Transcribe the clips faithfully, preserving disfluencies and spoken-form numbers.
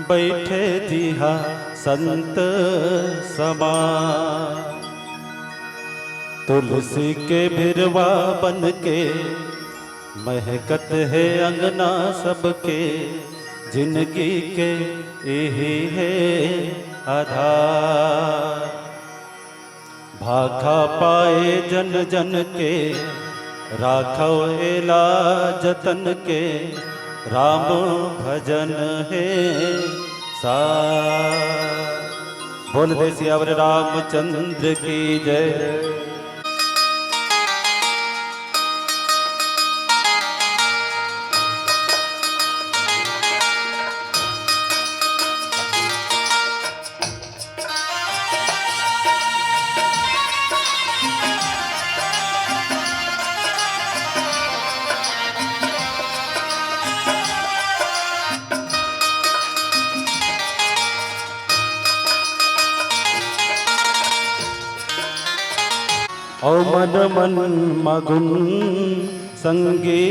बइठे जिहां संत समान, तुलसी के भिरवा बन के, महकत हे अंगना सबके, जिनगी के इही हे आधार। भाखा पाए जन जन के, राखव एला जतन के, राम भजन हे सार। बोल दे सियावर रामचंद्र की जय। अउ मन मन मगुन संगी,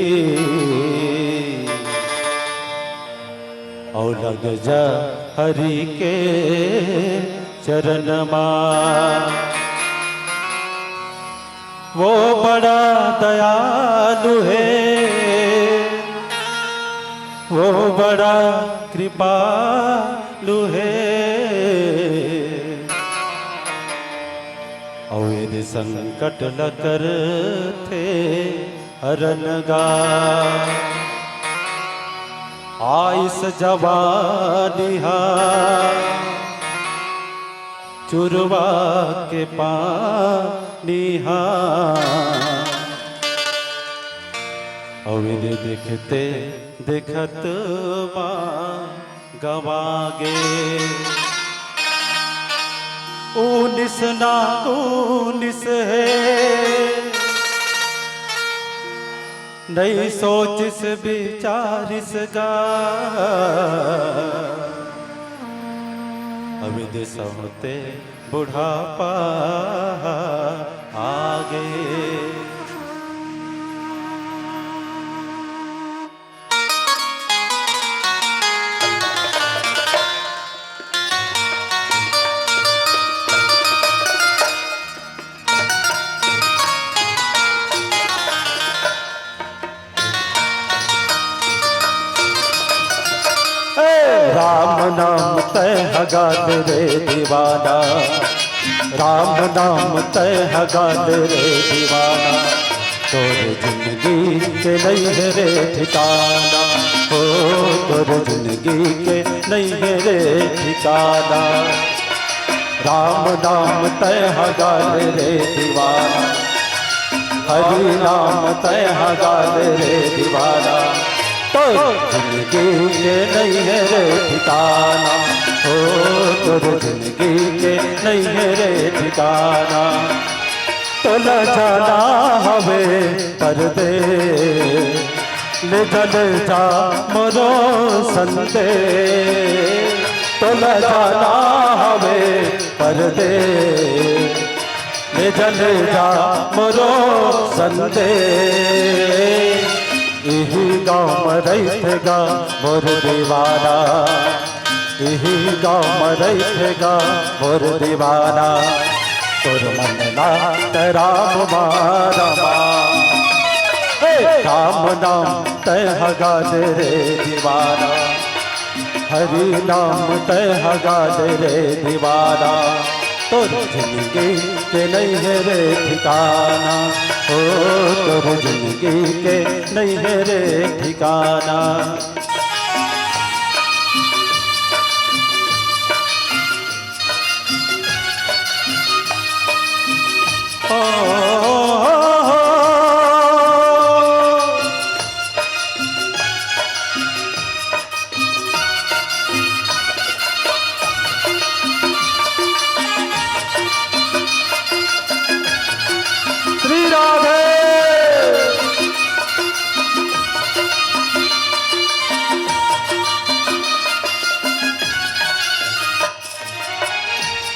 अउ लग जा हरि के चरण मा। वो बड़ा दयालु हे, वो बड़ा कृपालु हे। अउ एदे संकट ल करथे हरन गा। आइस जवानी हा, चुरवा के पानी हा। अउ एदे देखते देखत मा गवा गे। उनिस ना उनिस हे, नइ सोचिस बिचारिस गा। अउ एदे सहुते बुढ़ापा आगे। ए, राम नाम तय हगाल रे दीवाना, राम नाम तय हगाल रे दीवाना। तोर जिंदगी के नइ हे रे ठिकाना, हो तोर जिंदगी के नइ हे रे ठिकाना। राम नाम तय हगाल रे दीवाना, हरि नाम तय हगाल रे दीवाना। तोर जिंदगी के नइ हे रे ठिकाना, हो तोर जिंदगी के नइ हे रे ठिकाना। तोला जाना हवे परदेस, ले जा ले जा मोरो संदेस। तोला जाना हवे परदेस, ले जा ले जा मोरो संदेस। इही गाँव म रहिथे गा मोर दीवाना, इही गाँव म रहिथे गा मोर दीवाना। तोर मन ला त राम मा रमा, हे राम नाम तय हगाल रे दीवाना, हरि नाम तय हगाल रे दीवाना। तोर जिंदगी के नइ हे रे ठिकाना, ओ तोर जिंदगी के नइ हे रे ठिकाना। श्री राधे।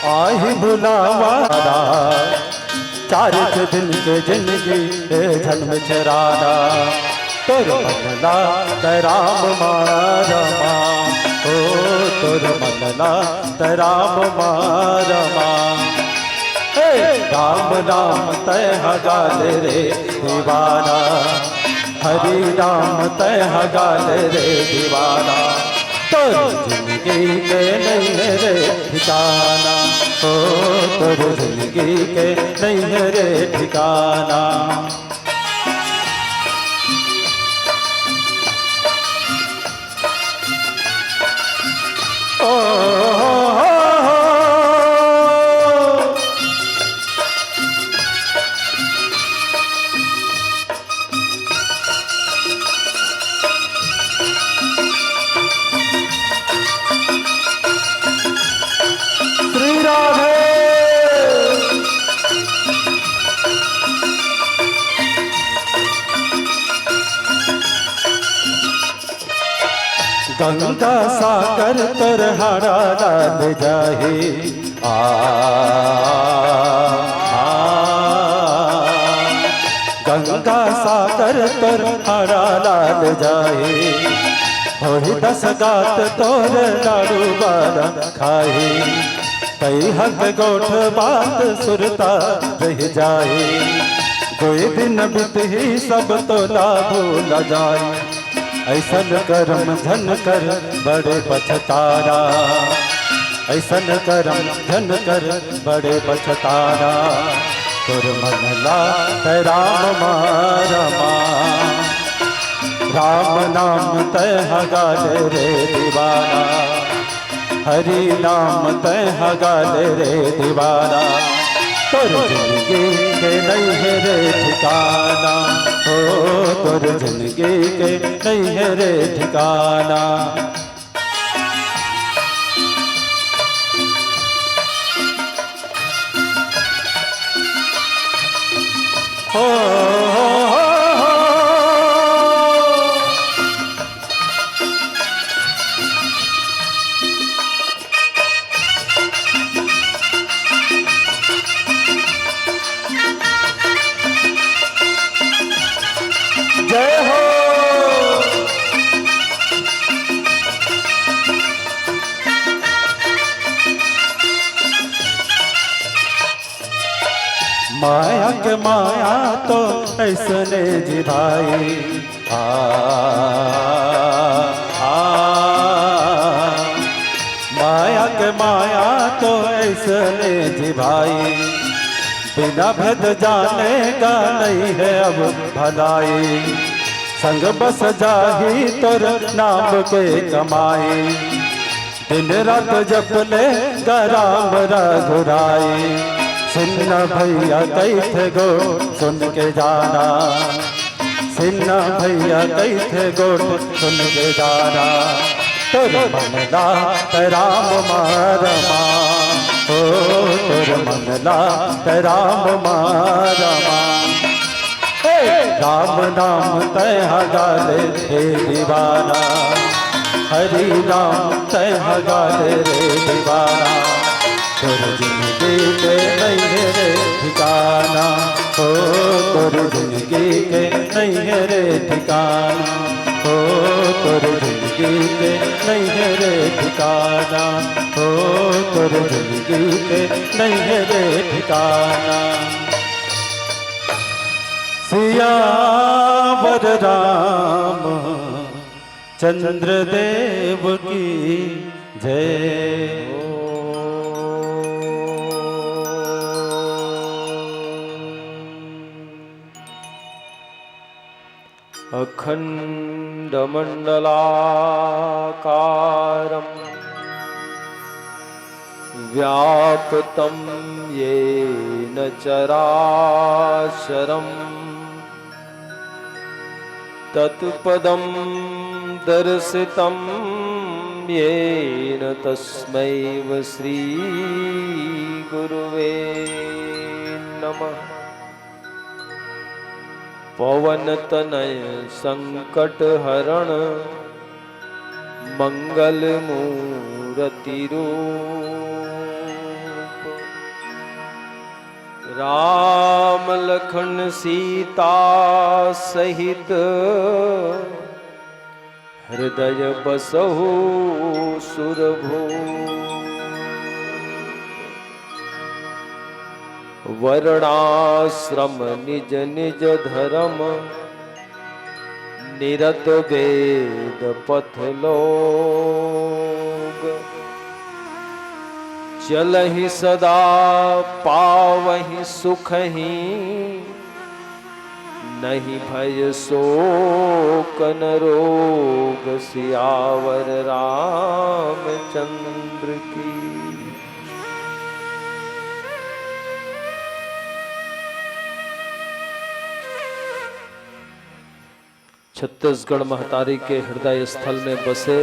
आही बुलावा, चार छे दिन के जिंदगी, ए झन बिछराना। तोर मन ला तै राम मारमा, ओ तोर मन ला तै राम मारमा। हे राम नाम तै हगाल रे दीवाना, हरि नाम तै हगाल रे दीवाना। तोर जिंदगी के नहीं है रे ठिकाना, ओ तोर जिंदगी के नहीं है रे ठिकाना। ओ हो हो हो। श्री राधे। गंगा सागर तोर हाड़ा लाल जाही। आ, आ, गंगा सागर तोर हाड़ा लाल जाही। होही दस गात तोर लाडू बारा खाही। तैहक गोठ बात सुरता रह जाही। कोई दिन बितही सब तोला भूला जाही। ऐसन करम झन कर बड़े पछताना, ऐसन करम झन कर बड़े पछताना। तोर मन ला तै राम मारमा, राम नाम तै हगाल रे दीवाना। हरि नाम तै हगाल रे दीवाना। तोर जिंदगी के नहीं है रे ठिकाना, ओ तोर जिंदगी के नहीं है रे ठिकाना। हो, हो, हो, हो। जय हो। माया के माया तो ऐसने जी भाई। आ, आ, माया के माया तो ऐसने जी भाई। बिना भेद जाने का नहीं है अब भलाई। संग बस जाही तोर नाम के कमाई। दिन रात जप ले गा राम रघुराई। सुन भैया कहिथे गोठ सुन के जाना। सुन भैया कहिथे गोठ सुन के जाना। तोर मन ला तै राम मारमा, ओ तोर मन ला तै राम मारमा। हे राम नाम तै हगाल रे दीवाना, हरि नाम तै हगाल रे दीवाना। तोर जिंदगी के नहीं है रे ठिकाना, ओ तोर जिंदगी के नहीं है रे ठिकाना, ओ तोर जिंदगी के नहीं है रे ठिकाना, ओ तोर जिंदगी के नहीं है रे ठिकाना। सियावर राम चंद्र देव की जय। अखंडमंडलाकारं व्याप्तं येन चराचरं तत्पदं दर्शितं येन तस्मै श्री गुरुवे नमः। पवन तनय संकट हरण मंगल मूरति रूप। राम लखन सीता सहित हृदय बसहु सुरभूप। वर्णाश्रम निज निज धर्म निरत वेद पथ लोग। चलहि सदा पावहि सुखहि नहीं भय शोक न रोग। सियावर रामचंद्र की। छत्तीसगढ़ महतारी के हृदय स्थल में बसे,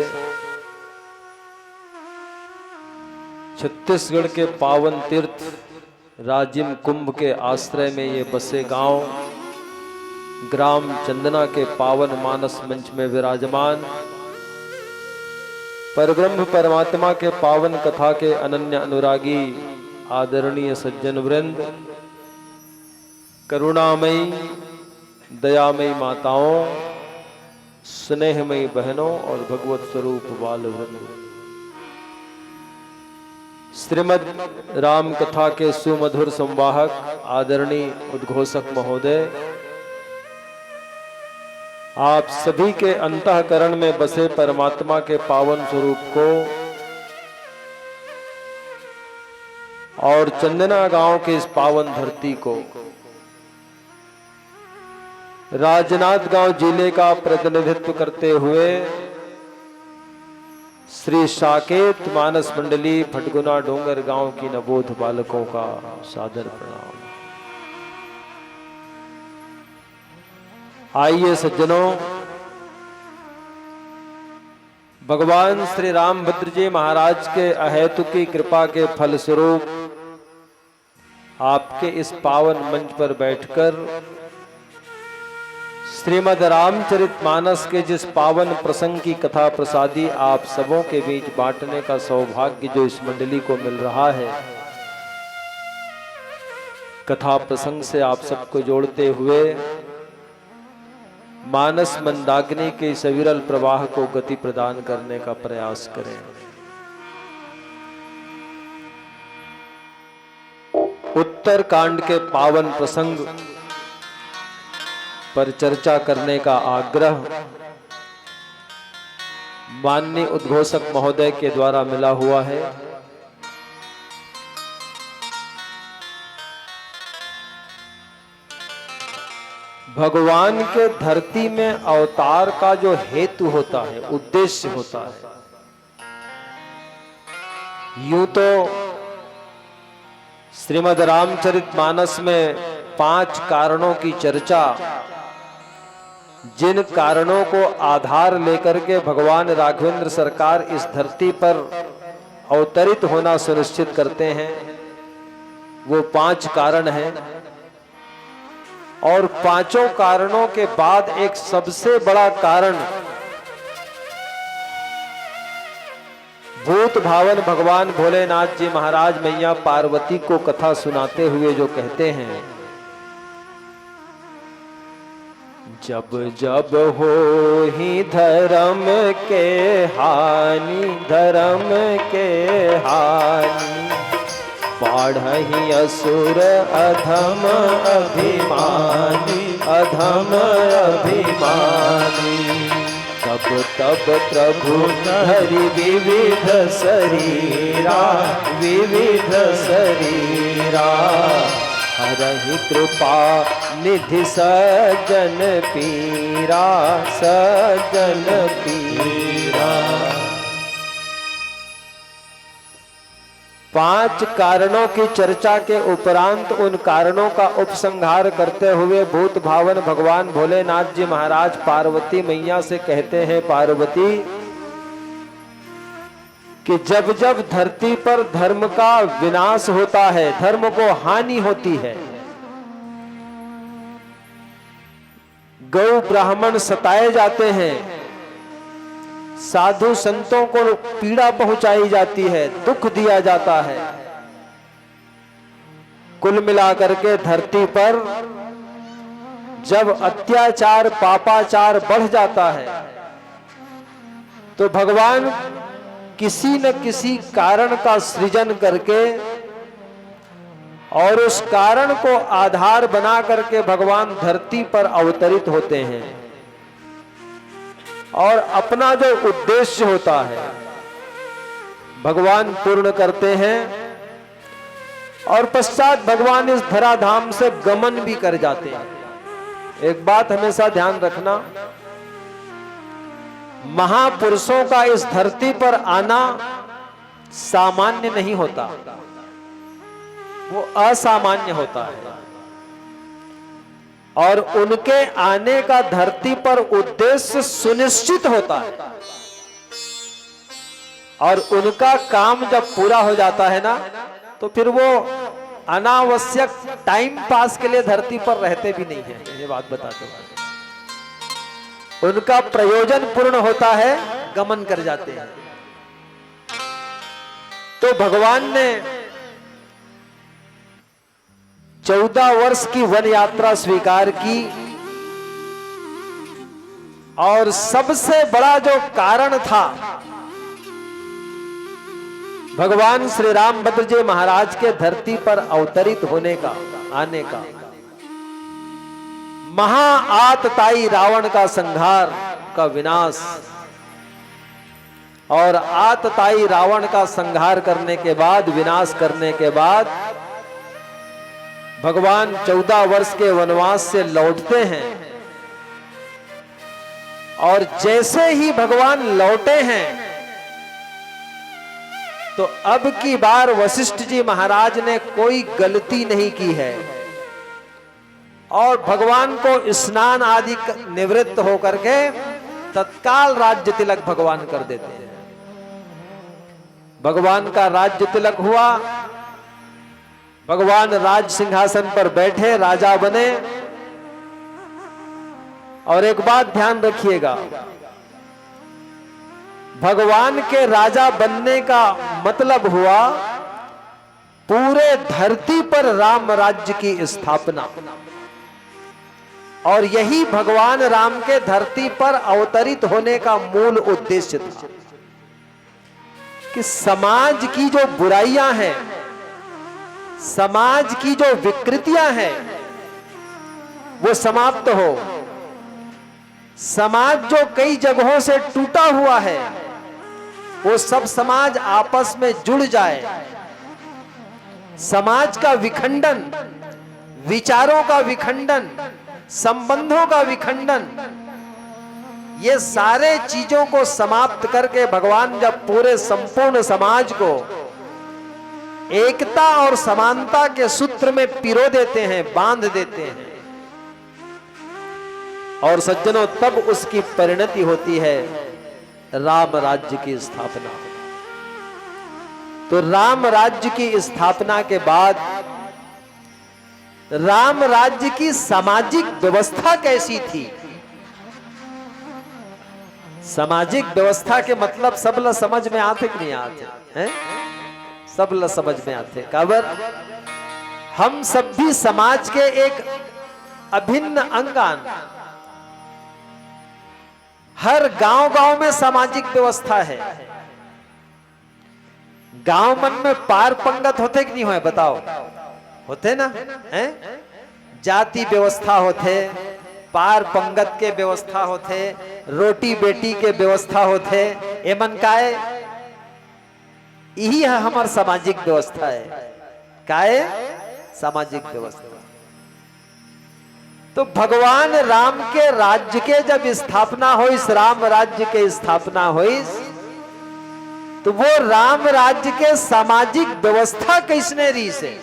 छत्तीसगढ़ के पावन तीर्थ राजिम कुंभ के आश्रय में ये बसे गांव, ग्राम चंदना के पावन मानस मंच में विराजमान परब्रह्म परमात्मा के पावन कथा के अनन्य अनुरागी आदरणीय सज्जन वृंद, करुणामयी दयामयी माताओं, स्नेहमयी बहनों और भगवत स्वरूप बाल वृंद, श्रीमद् राम कथा के सुमधुर संवाहक आदरणीय उद्घोषक महोदय, आप सभी के अंतःकरण में बसे परमात्मा के पावन स्वरूप को और चंदना गांव के इस पावन धरती को राजनांदगांव जिले का प्रतिनिधित्व करते हुए श्री साकेत मानस मंडली फटगुना डोंगरगांव की नवोध बालकों का सादर प्रणाम। आइए सज्जनों, भगवान श्री रामभद्र जी महाराज के अहेतु की कृपा के फलस्वरूप आपके इस पावन मंच पर बैठकर श्रीमद् रामचरित मानस के जिस पावन प्रसंग की कथा प्रसादी आप सबों के बीच बांटने का सौभाग्य जो इस मंडली को मिल रहा है, कथा प्रसंग से आप सबको जोड़ते हुए मानस मंदाकिनी के इस अविरल प्रवाह को गति प्रदान करने का प्रयास करें। उत्तरकांड के पावन प्रसंग पर चर्चा करने का आग्रह माननीय उद्घोषक महोदय के द्वारा मिला हुआ है। भगवान के धरती में अवतार का जो हेतु होता है, उद्देश्य होता है, यूं तो श्रीमद् रामचरित मानस में पांच कारणों की चर्चा, जिन कारणों को आधार लेकर के भगवान राघवेंद्र सरकार इस धरती पर अवतरित होना सुनिश्चित करते हैं, वो पांच कारण हैं। और पांचों कारणों के बाद एक सबसे बड़ा कारण भूत भावन भगवान भोलेनाथ जी महाराज मैया पार्वती को कथा सुनाते हुए जो कहते हैं, जब जब होही धर्म के हानि, धर्म के हानि, बाढ़ही असुर अधम अभिमानी, अधम अभिमानी। तब तब प्रभु धरि विविध शरीरा, विविध शरीरा। हरहि कृपा निधि सज्जन पीरा, सज्जन पीरा। पांच कारणों की चर्चा के उपरांत उन कारणों का उपसंहार करते हुए भूत भावन भगवान भोलेनाथ जी महाराज पार्वती मैया से कहते हैं, पार्वती, कि जब जब धरती पर धर्म का विनाश होता है, धर्म को हानि होती है, गौ ब्राह्मण सताए जाते हैं, साधु संतों को पीड़ा पहुंचाई जाती है, दुख दिया जाता है, कुल मिलाकर के धरती पर जब अत्याचार, पापाचार बढ़ जाता है, तो भगवान किसी न किसी कारण का सृजन करके और उस कारण को आधार बना करके भगवान धरती पर अवतरित होते हैं और अपना जो उद्देश्य होता है, भगवान पूर्ण करते हैं और पश्चात भगवान इस धराधाम से गमन भी कर जाते हैं। एक बात हमेशा ध्यान रखना, महापुरुषों का इस धरती पर आना सामान्य नहीं होता, वो असामान्य होता है। और उनके आने का धरती पर उद्देश्य सुनिश्चित होता है और उनका काम जब पूरा हो जाता है ना, तो फिर वो अनावश्यक टाइम पास के लिए धरती पर रहते भी नहीं है। ये बात बताते हैं, उनका प्रयोजन पूर्ण होता है, गमन कर जाते हैं। तो भगवान ने चौदह वर्ष की वन यात्रा स्वीकार की और सबसे बड़ा जो कारण था भगवान श्री रामभद्र जी महाराज के धरती पर अवतरित होने का, आने का, महाआतताई रावण का संहार, का विनाश। और आतताई रावण का संहार करने के बाद, विनाश करने के बाद भगवान चौदह वर्ष के वनवास से लौटते हैं और जैसे ही भगवान लौटे हैं तो अब की बार वशिष्ठ जी महाराज ने कोई गलती नहीं की है और भगवान को स्नान आदि क-, निवृत्त होकर के तत्काल राज्य तिलक भगवान कर देते हैं। भगवान का राज्य तिलक हुआ, भगवान राज सिंहासन पर बैठे, राजा बने। और एक बात ध्यान रखिएगा, भगवान के राजा बनने का मतलब हुआ पूरे धरती पर राम राज्य की स्थापना। और यही भगवान राम के धरती पर अवतरित होने का मूल उद्देश्य था कि समाज की जो बुराइयां हैं, समाज की जो विकृतियां हैं, वो समाप्त हो। समाज जो कई जगहों से टूटा हुआ है, वो सब समाज आपस में जुड़ जाए। समाज का विखंडन, विचारों का विखंडन, संबंधों का विखंडन, ये सारे चीजों को समाप्त करके भगवान जब पूरे संपूर्ण समाज को एकता और समानता के सूत्र में पिरो देते हैं, बांध देते हैं, और सज्जनों, तब उसकी परिणति होती है राम राज्य की स्थापना। तो राम राज्य की स्थापना के बाद राम राज्य की सामाजिक व्यवस्था कैसी थी? सामाजिक व्यवस्था के मतलब सबला समझ में आथे कि नहीं आथे? हैं? सबला समझ में आथे। काबर हम सब भी समाज के एक अभिन्न अंग आन। हर गांव-गांव में सामाजिक व्यवस्था है। गांव मन में पार पंगत होथे कि नहीं होय, बताओ? होथे ना? हैं? जाति व्यवस्था होथे, पार पंगत के व्यवस्था होथे, रोटी बेटी के व्यवस्था होथे। एमन काय? इही ह हमर सामाजिक व्यवस्था है। काय? सामाजिक व्यवस्था। तो भगवान राम के राज्य के जब स्थापना होइस, राम राज्य के स्थापना होइस, तो वो राम राज्य के सामाजिक व्यवस्था कइसने रहिस हे,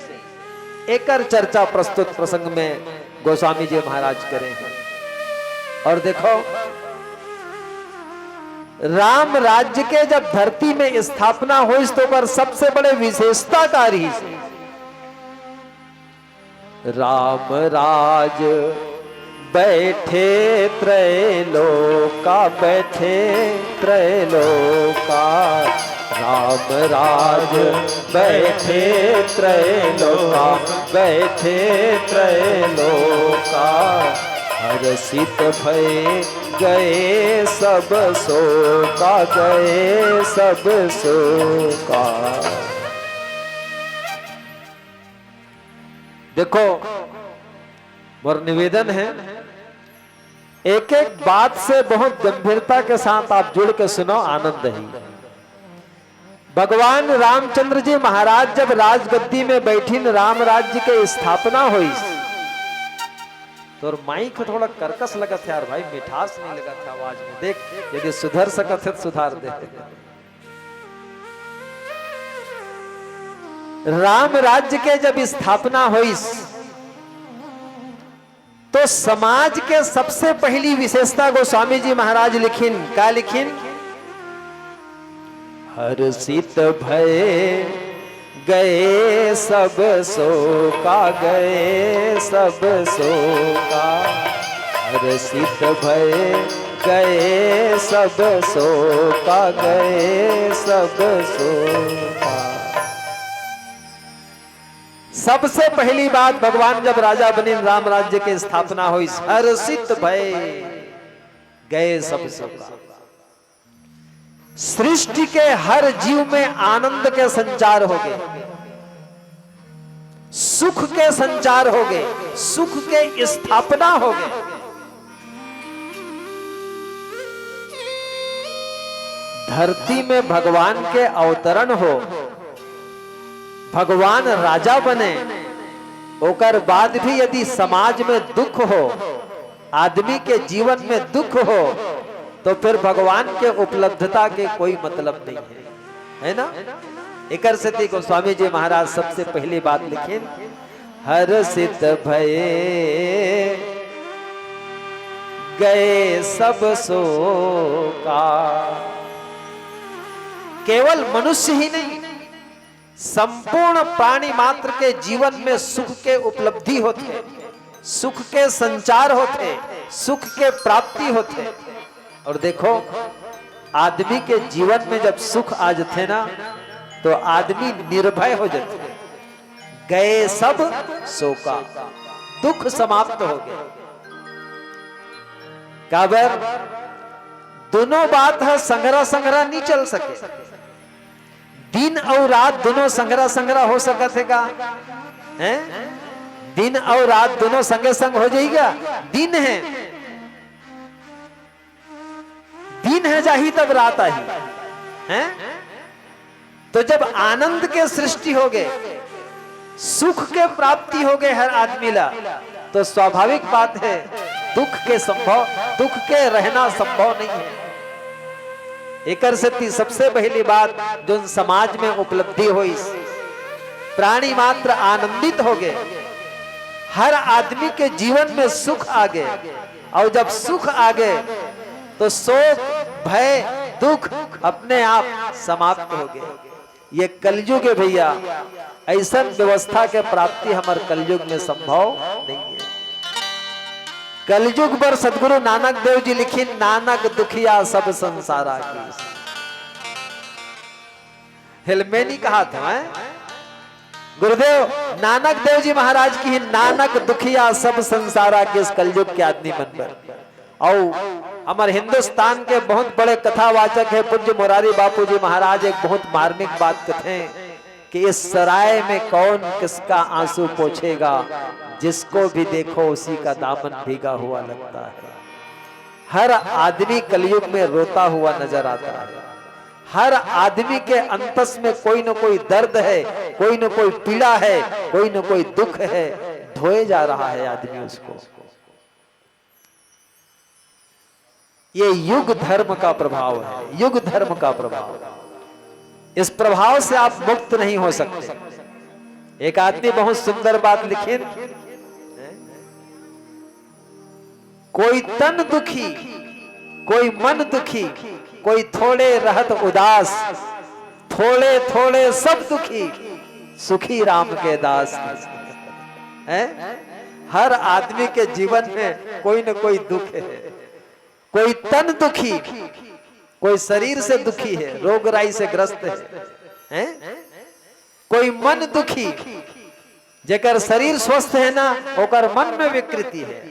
एकर चर्चा प्रस्तुत प्रसंग में गोस्वामी जी महाराज करे हैं। और देखो, राम राज्य के जब धरती में स्थापना होइस, तो ओकर सबसे बड़े विशेषता का रहिस? राम राज बैठे त्रैलोका, बैठे त्रैलोका। राम राज बैठे त्रैलोका, बैठे त्रैलोका, हर्षित भय गए सब शोका, गए सब शोका। देखो, मोर निवेदन है, एक एक बात से बहुत गंभीरता के साथ आप जुड़ के सुनो, आनंद ही। भगवान रामचंद्र जी महाराज जब राजगद्दी में बैठिन, राम राज्य के स्थापना होइस, तोर माइक थोड़ा कर्कश लगत है यार भाई, मिठास नहीं लगत है आवाज में। देख, यदि सुधर सकत है तो सुधार दे। राम राज्य के जब स्थापना होइस, तो समाज के सबसे पहली विशेषता गोस्वामी जी महाराज लिखिन, का लिखिन? हर्षित भय गए सब शोका, गए सब शोका, हर्षित भय गए सब शोका, गए सब शोका। सबसे पहली बात, भगवान जब राजा बनिन, राम राज्य के स्थापना होइस, हर्षित भय गए सब शोका। सृष्टि के हर जीव में आनंद के संचार होगे, सुख के संचार होगे, सुख के स्थापना होगे। धरती में भगवान के अवतरण हो, भगवान राजा बने, ओकर बाद भी यदि समाज में दुख हो, आदमी के जीवन में दुख हो, तो फिर भगवान के उपलब्धता के कोई मतलब नहीं है, है ना? एकर सेती गोस्वामी जी महाराज सबसे पहली बात लिखिन, हर्षित भय गए सब शोका। केवल मनुष्य ही नहीं, संपूर्ण प्राणी मात्र के जीवन में सुख के उपलब्धि होथे, सुख के संचार होथे, सुख के प्राप्ति होथे। और देखो, आदमी के जीवन में जब सुख आ जथे ना, तो आदमी निर्भय हो जथे। गए सब शोका, दुख समाप्त हो गए। काबर? दोनों बात ह संघरा संघरा नहीं चल सके। दिन अउ रात दोनों संघरा संघरा हो सकत हे का? हैं? दिन अउ रात दोनों संगे संग हो जाही का? दिन है, दिन है जाही तब रात आही, हैं? तो जब आनंद के सृष्टि हो गए, सुख के प्राप्ति हो गए हर आदमी ला, तो स्वाभाविक बात है, दुख के संभव, दुख के रहना संभव नहीं है। एकर सेती सबसे पहली बात, जोन समाज में उपलब्धि होइस, प्राणी मात्र आनंदित हो गए, हर आदमी के जीवन में सुख आ गए, और जब सुख आ गए, तो शोक, भय, दुख अपने आप समाप्त हो गए। ये कलयुग है भैया, ऐसन व्यवस्था के प्राप्ति हमर कलयुग में संभव नहीं है। कलयुग बर सदगुरु नानक देव जी लिखिन, "नानक दुखिया सब संसारा की।" हेलमेनी कहा था, हैं? गुरुदेव नानक देव जी महाराज की ही, "नानक दुखिया सब संसारा की।" इस कलयुग के आदमी मन बर। अउ हमर हिंदुस्तान के बहुत बड़े कथावाचक है पूज्य मुरारी बापू जी महाराज, एक बहुत मार्मिक बात कथे कि इस सराय में कौन किसका आंसू पोंछेगा, जिसको भी देखो उसी का दामन भीगा हुआ लगता है। हर आदमी कलयुग में रोता हुआ नजर आता है। हर आदमी के अंतस में कोई न कोई दर्द है, कोई न कोई पीड़ा है, कोई न कोई दुख है, ढोए जा रहा है आदमी उसको। ये युग धर्म का प्रभाव है, युग धर्म का प्रभाव। इस प्रभाव से आप मुक्त नहीं हो सकते। एक आदमी बहुत सुंदर बात लिखिन, कोई तन दुखी, कोई मन दुखी, कोई थोड़े रहत उदास, थोड़े थोड़े सब दुखी, सुखी राम के दास। हैं? हर आदमी के जीवन में कोई न कोई दुख है। कोई तन दुखी, कोई शरीर से दुखी है, रोगराई से ग्रस्त है, हैं? कोई मन दुखी, जेकर शरीर स्वस्थ है ना, ओकर मन में विकृति है,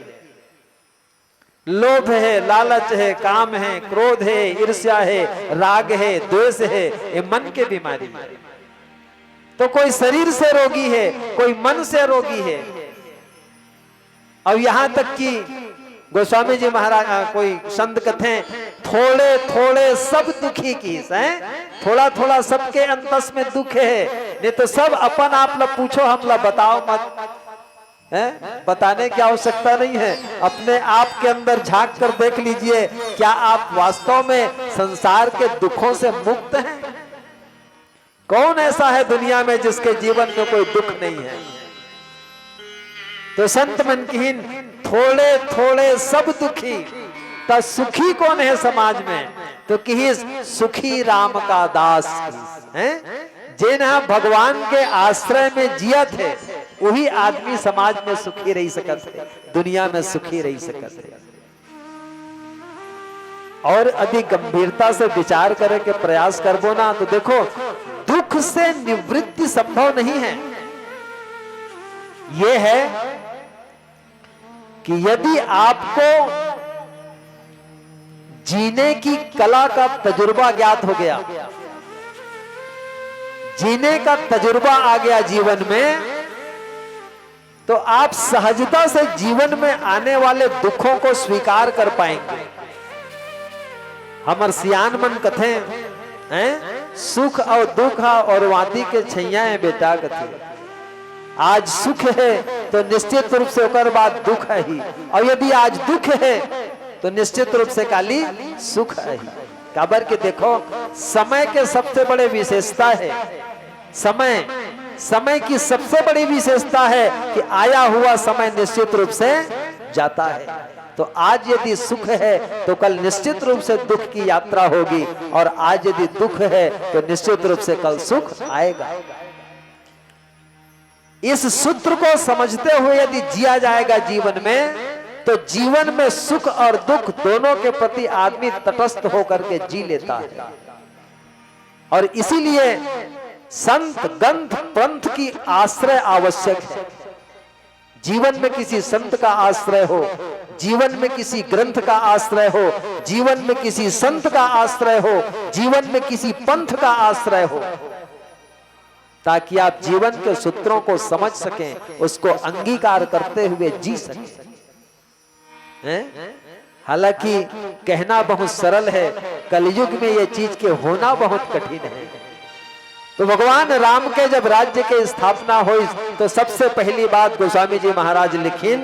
लोभ है, लालच है, काम है, क्रोध है, ईर्ष्या है, राग है, द्वेष है, ये मन के बीमारी है। तो कोई शरीर से रोगी है, कोई मन से रोगी है। अब यहां तक कि गोस्वामी जी महाराज, अ, कोई संत कथे, थोड़े थोड़े सब दुखी किहिस, हैं? थोड़ा थोड़ा सबके अंतस में दुख है, नहीं तो सब अपन आप ला पूछो, हम ला बताओ मत, हैं? बताने की आवश्यकता नहीं है। अपने आप के अंदर झांक कर देख लीजिए, क्या आप वास्तव में संसार के दुखों से मुक्त हैं? कौन ऐसा है दुनिया में जिसके जीवन में कोई दुख नहीं है? तो संत मन किहिन, थोड़े थोड़े सब दुखी, त सुखी कौन है समाज में? तो किहिस, सुखी राम का दास किहिस, हैं? जेन ह भगवान के आश्रय में जियत हे, वही आदमी समाज में सुखी रही सकत हे, दुनिया में सुखी रही सकत हे। और यदि गंभीरता से विचार करे के प्रयास करबो ना, तो देखो, दुख से निवृत्ति संभव नहीं है। ये है कि यदि आपको जीने की कला का तजुर्बा ज्ञात हो गया, जीने का तजुर्बा आ गया जीवन में, तो आप सहजता से जीवन में आने वाले दुखों को स्वीकार कर पाएंगे। हमर सियान मन कथे, हैं, सुख और दुख हा और वादी के छैया है बेटा, कथे। आज सुख है तो निश्चित रूप से ओकर बाद दुख है ही, और यदि आज दुख है तो निश्चित रूप से काली सुख है ही। काबर के देखो, समय के सबसे बड़े विशेषता है, समय, समय की सबसे बड़ी विशेषता है कि आया हुआ समय निश्चित रूप से जाता है। तो आज यदि सुख है तो कल निश्चित रूप से दुख की यात्रा होगी, और आज यदि दुख है तो निश्चित रूप से कल सुख आएगा। इस सूत्र को समझते हुए यदि जिया जाएगा जीवन में, तो जीवन में सुख और दुख दोनों के प्रति आदमी तटस्थ होकर के जी लेता है। और इसीलिए संत ग्रंथ पंथ की आश्रय आवश्यक है। जीवन में किसी संत का आश्रय हो, जीवन में किसी ग्रंथ का आश्रय हो, जीवन में किसी संत का आश्रय हो, जीवन में किसी पंथ का आश्रय हो, ताकि आप जीवन के सूत्रों को समझ सकें, उसको अंगीकार करते हुए जी सकें। हैं? हालांकि कहना बहुत सरल है, कलयुग में ये चीज के होना बहुत कठिन है। तो भगवान राम के जब राज्य के स्थापना हुई, तो सबसे पहली बात गोस्वामी जी महाराज लिखिन,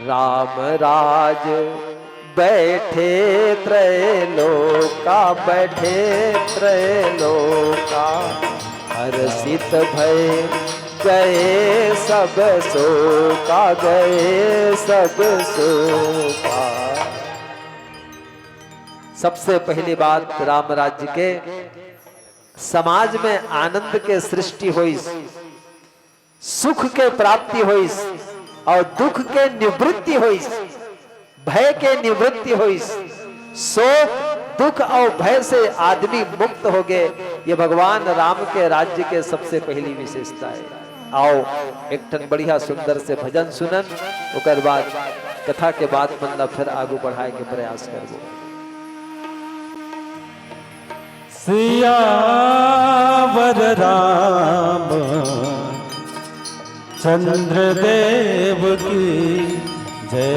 राम राज बैठे त्रैलोका, बैठे त्रैलोका, हर्षित भय गए सब शोका, गए सब शोका। सबसे पहली बात, राम राज्य के समाज में आनंद के सृष्टि होइस, सुख के प्राप्ति होइस और दुख के निवृत्ति होइस, भय के निवृत्ति होइस। शोक, दुख और भय से आदमी मुक्त हो गए। ये भगवान राम के राज्य के सबसे पहली विशेषता है। आओ, एक ठन बढ़िया सुंदर से भजन सुनन, ओकर बाद कथा के बात मन ला फिर आगू बढ़ाए के प्रयास करबो। सियावर राम चंद्र देव की जय।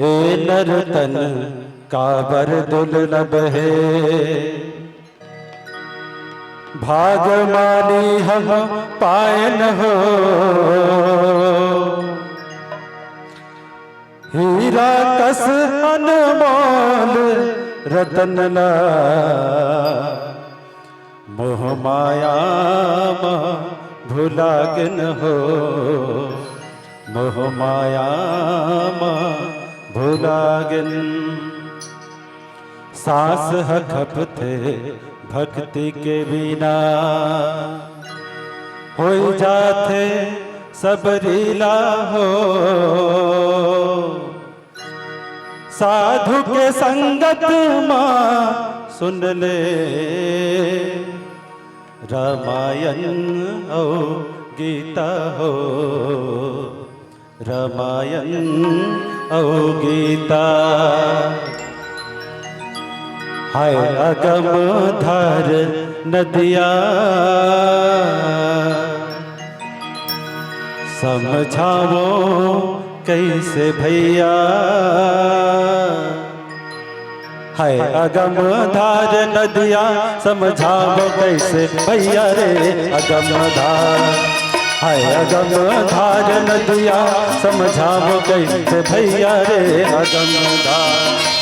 ए नर तन काबर दुर्लभ है, भाग मानी हम पायन हो। हीरा कस अनमोल रतन ला, मोह माया मा भुलागिन हो, मोह माया मा भुलागिन। सांस ह खपथे भक्ति के बिना, होई जाथे सब लीला हो। साधु के संगत मा सुन ले, रामायण अउ गीता हो, रामायण अउ गीता। हाय अगम धार नदिया, समझावो कइसे भैया। हाय अगम धार नदिया, समझावो कइसे भैया रे अगम धार। हाय अगम धार नदिया, समझावो कइसे भैया रे अगम धार।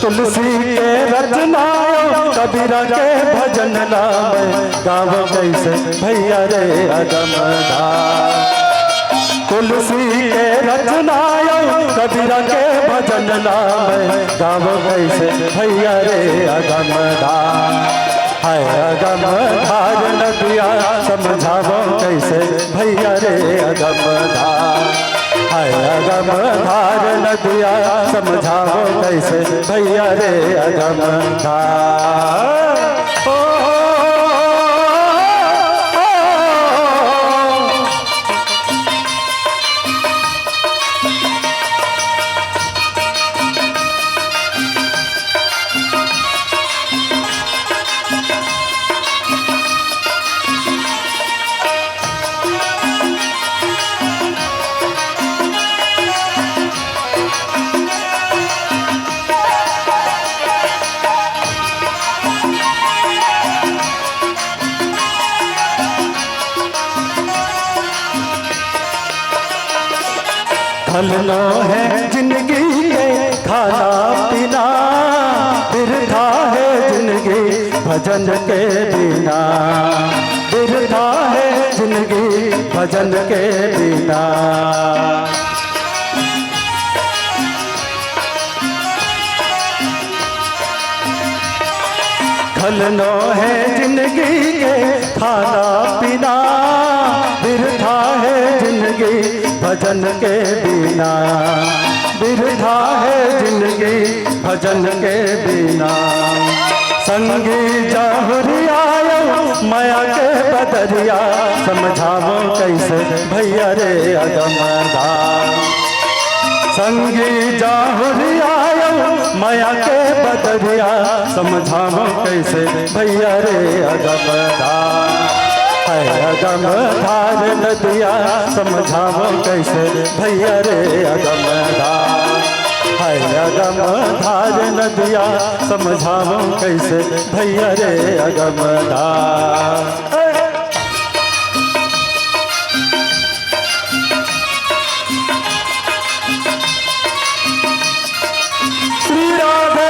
तुलसी के रचना अउ कबीरा के भजन ला मैं गावो कइसे भैया रे अगम धार। तुलसी के रचना अउ कबीरा के भजन ला मैं गावो कइसे भैया रे अगम धार। हाय अगम धार नदिया, समझावो कइसे भैया रे अगम धार। हाय अगम धार नदिया, समझावो कइसे भैया रे अगम धार। ओ, ओ, ओ, ओ। खलनो हे जिनगी के खाना पीना, बिरथा हे जिनगी भजन के बिना, बिरथा हे जिनगी भजन के बिना। खलनो हे जिनगी के खाना पीना, बिरथा हे जिनगी भजन के बिना, बिरथा हे जिनगी भजन के बिना। संगी जाहुरी आयो मया के बदरिया, समझावो कइसे भैया रे अगम धार। संगी जाहुरी आयो मया के बदरिया, समझावो कइसे भैया रे अगम धार। हाय अगम धार नदिया, समझावो कइसे भैया रे अगम धार। हाय अगम धार नदिया, समझावो कइसे भैया रे अगम धार। श्री राधे।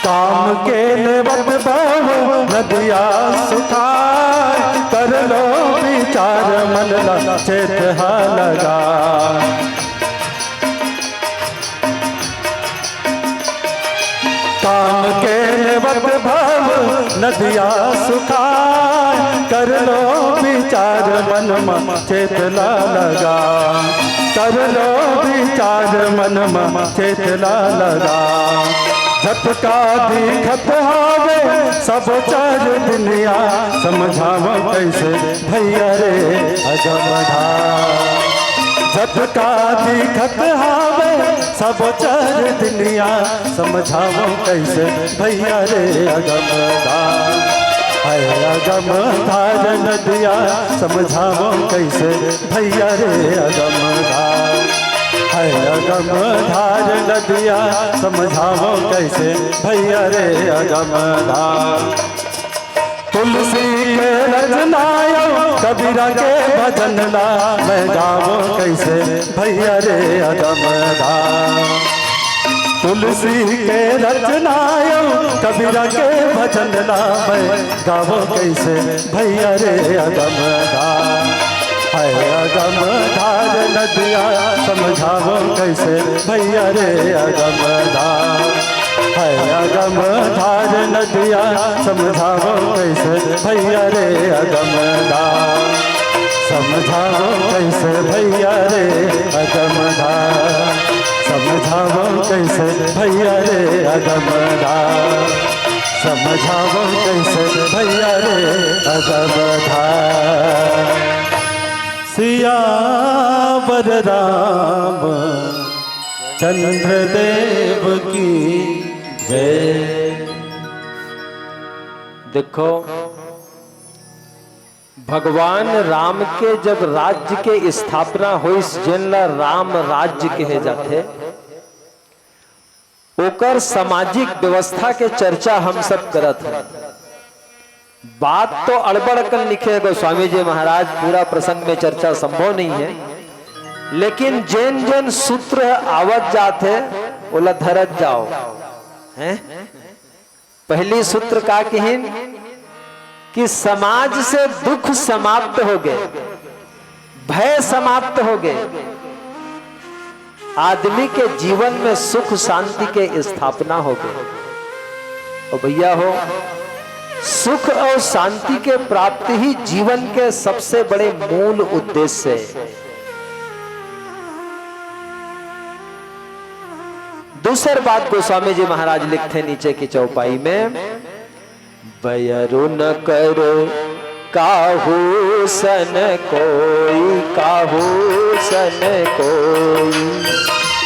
काम के लेवत बाव नदिया सुखाय, कर लो विचार मन ला चेत हा लगा। काम के लेवत भाव नदिया सुखाय, कर लो विचार मन म चेत ला लगा, कर लो विचार मन म चेत ला लगा। झटका दिखत हावे सब चार दुनिया, समझावो कइसे भैया रे अगम धार। झटका दिखत हावे सब चार दुनिया, समझावो कइसे भैया रे अगम धार। हाय अगम धार नदिया, समझावो कइसे भैया रे अगम धार। हाय अगम धार नदिया, समझावो कइसे भैया रे अगम धार। तुलसी के रचना अउ कबीरा के भजन ला मैं गावो कइसे भैया रे अगम धार। तुल तुलसी के रचना अउ कबीरा के भजन ला मैं गावों कैसे भैया रे अगम धार। है अगम धार नदिया समझावों कैसे भैया रे अगम धार। है अगम धार नदिया समझावों कैसे भैया रे अगम धार। समझावों कैसे भैया रे अगम धार। समझावों कैसे भैया रे अगम धार। समझावों कैसे भैया रे अगम धार। सियावर राम चंद्र देव की जय। देखो, भगवान राम के जब राज्य के स्थापना होइस, जेन ला राम राज्य कहे जाथे, ओकर सामाजिक व्यवस्था के चर्चा हम सब करत हन। बात तो अड़बड़ अकन लिखे हे गोस्वामी जी महाराज, पूरा प्रसंग में चर्चा संभव नहीं है, लेकिन जेन जेन सूत्र आवत जात हे, ओला धरत जाओ। हैं? पहली सूत्र का किहिन कि समाज से दुख समाप्त हो गए, भय समाप्त हो गए, आदमी के जीवन में सुख शांति के स्थापना हो गए। और भैया हो, सुख और शांति के प्राप्ति ही जीवन के सबसे बड़े मूल उद्देश्य है। दूसर बात गोस्वामी जी महाराज लिखथे नीचे की चौपाई में, बयरु न कर काहू सन कोई, काहू सन कोई।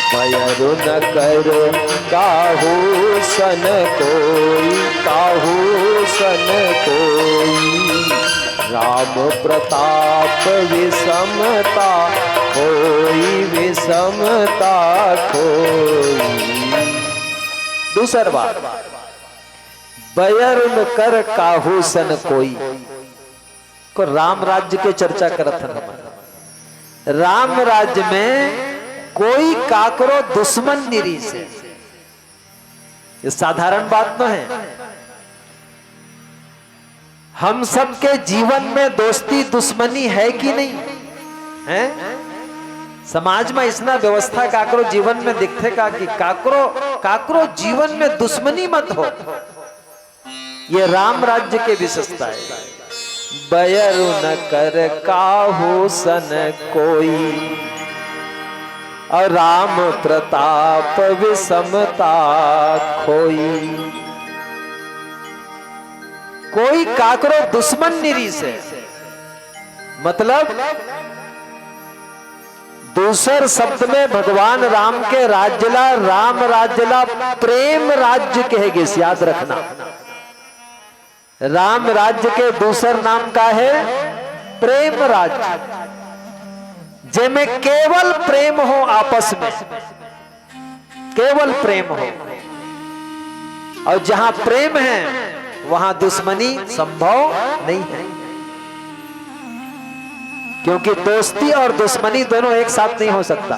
बयरु न कर काहू सन कोई, काहू सन कोई। राम प्रताप विषमता खोई, विषमता खोई। दूसर बात, बयरु न कर काहू सन कोई। को राम राज्य के चर्चा करत हन हमन। राम राज्य में कोई काकरो दुश्मन नहीं रहिस हे। ये साधारण बात तो है। हम सबके जीवन में दोस्ती दुश्मनी है कि नहीं है? समाज में इसना व्यवस्था काकरो जीवन में दिखथे का कि काकरो, काकरो जीवन में दुश्मनी मत हो। ये राम राज्य के विशेषता है। बयरु न कर काहू सन कोई, और राम प्रताप विषमता खोई। कोई काकरो दुश्मन नहीं रहिस हे। मतलब, दूसर शब्द में भगवान राम के राज्य ला, राम राज्य ला प्रेम राज्य कहे गिस, याद रखना। राम राज्य के दूसर नाम का है? प्रेम राज्य, जेमे केवल प्रेम हो आपस में, केवल प्रेम हो। और जहां प्रेम है, वहां दुश्मनी संभव नहीं है, क्योंकि दोस्ती और दुश्मनी दोनों एक साथ नहीं हो सकता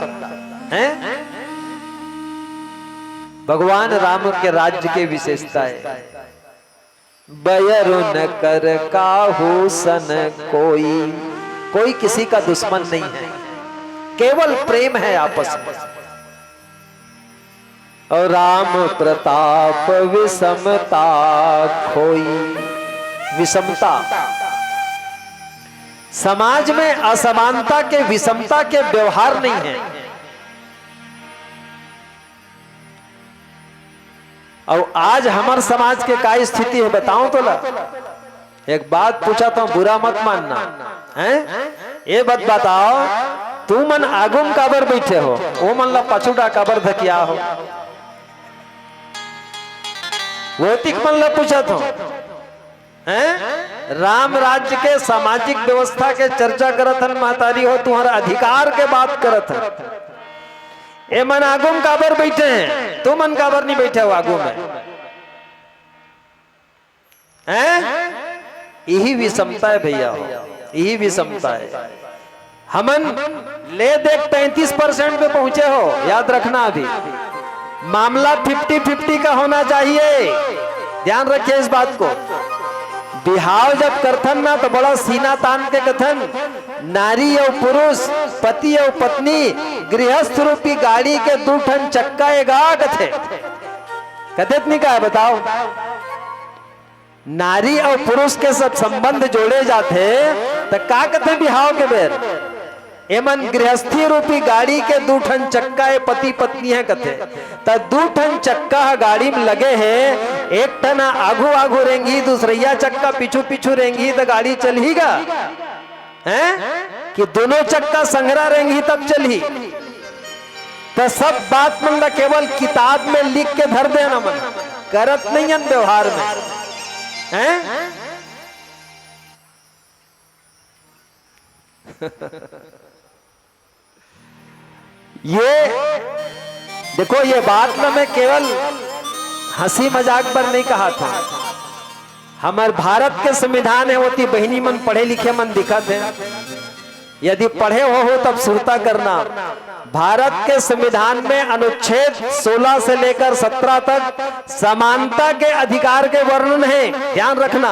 है। भगवान राम के राज्य की विशेषता है। बयरु न कर काहू सन कोई, कोई किसी का दुश्मन नहीं है, केवल प्रेम है आपस में। और राम प्रताप विषमता खोई। विषमता, समाज में असमानता के, विषमता के व्यवहार नहीं है। और आज हमर समाज के का स्थिति है, बताओ तो ला। एक बात पूछा तो बुरा मत मानना, हैं? ये बात बताओ, तू मन आगू म काबर बैठे हो, वो मन ला पाछू डा काबर धकिया हो? वो तिक मन ला पूछा तो, हैं? राम राज्य के सामाजिक व्यवस्था के चर्चा करत हन महतारी हो, तुम्हारा अधिकार के बात करत हन। ए मन आगू म काबर बैठे हैं, तू मन काबर नहीं बैठे हो आगू में? हैं? यही विषमता है भैया हो, यही विषमता है। हमन ले देख पैंतीस परसेंट पे पहुंचे हो, याद रखना अभी। मामला फिफ्टी फिफ्टी का होना चाहिए। ध्यान रखिए इस बात को। बिहाव जब करथन ना, तो बड़ा सीना तान के कथन, नारी अउ पुरुष, पति अउ पत्नी, गृहस्थ रूपी गाड़ी के दू ठन चक्का एगा कथे। कथे त नहीं कहा, बताओ। नारी अउ पुरुष के सब संबंध जोड़े जाथे, त का कथे बिहाव के बेर? एमन गृहस्थी रूपी गाड़ी के दू ठन चक्का ए पति पत्नी हे कथे। त दू ठन चक्का ह गाड़ी में लगे हे, एक ठन ह आघू आघू रेंगी, दूसरइया चक्का पीछू पीछू रेंगी, त गाड़ी चलही गा? हैं? कि दोनों चक्का संघरा रेंगी तब चलही। त सब बात मन ला केवल किताब में लिख के धर देना मन, करत नहीं हन व्यवहार में। हैं? ये देखो, ये बात ना मैं केवल हंसी मजाक पर नहीं कहा था। हमर भारत के संविधान हे, ओती बहिनी मन पढ़े लिखे मन दिखत हे। यदि पढ़े हो, हो तब सुरता करना। भारत के संविधान में अनुच्छेद सोलह से लेकर सत्रह तक समानता के अधिकार के वर्णन हे, ध्यान रखना।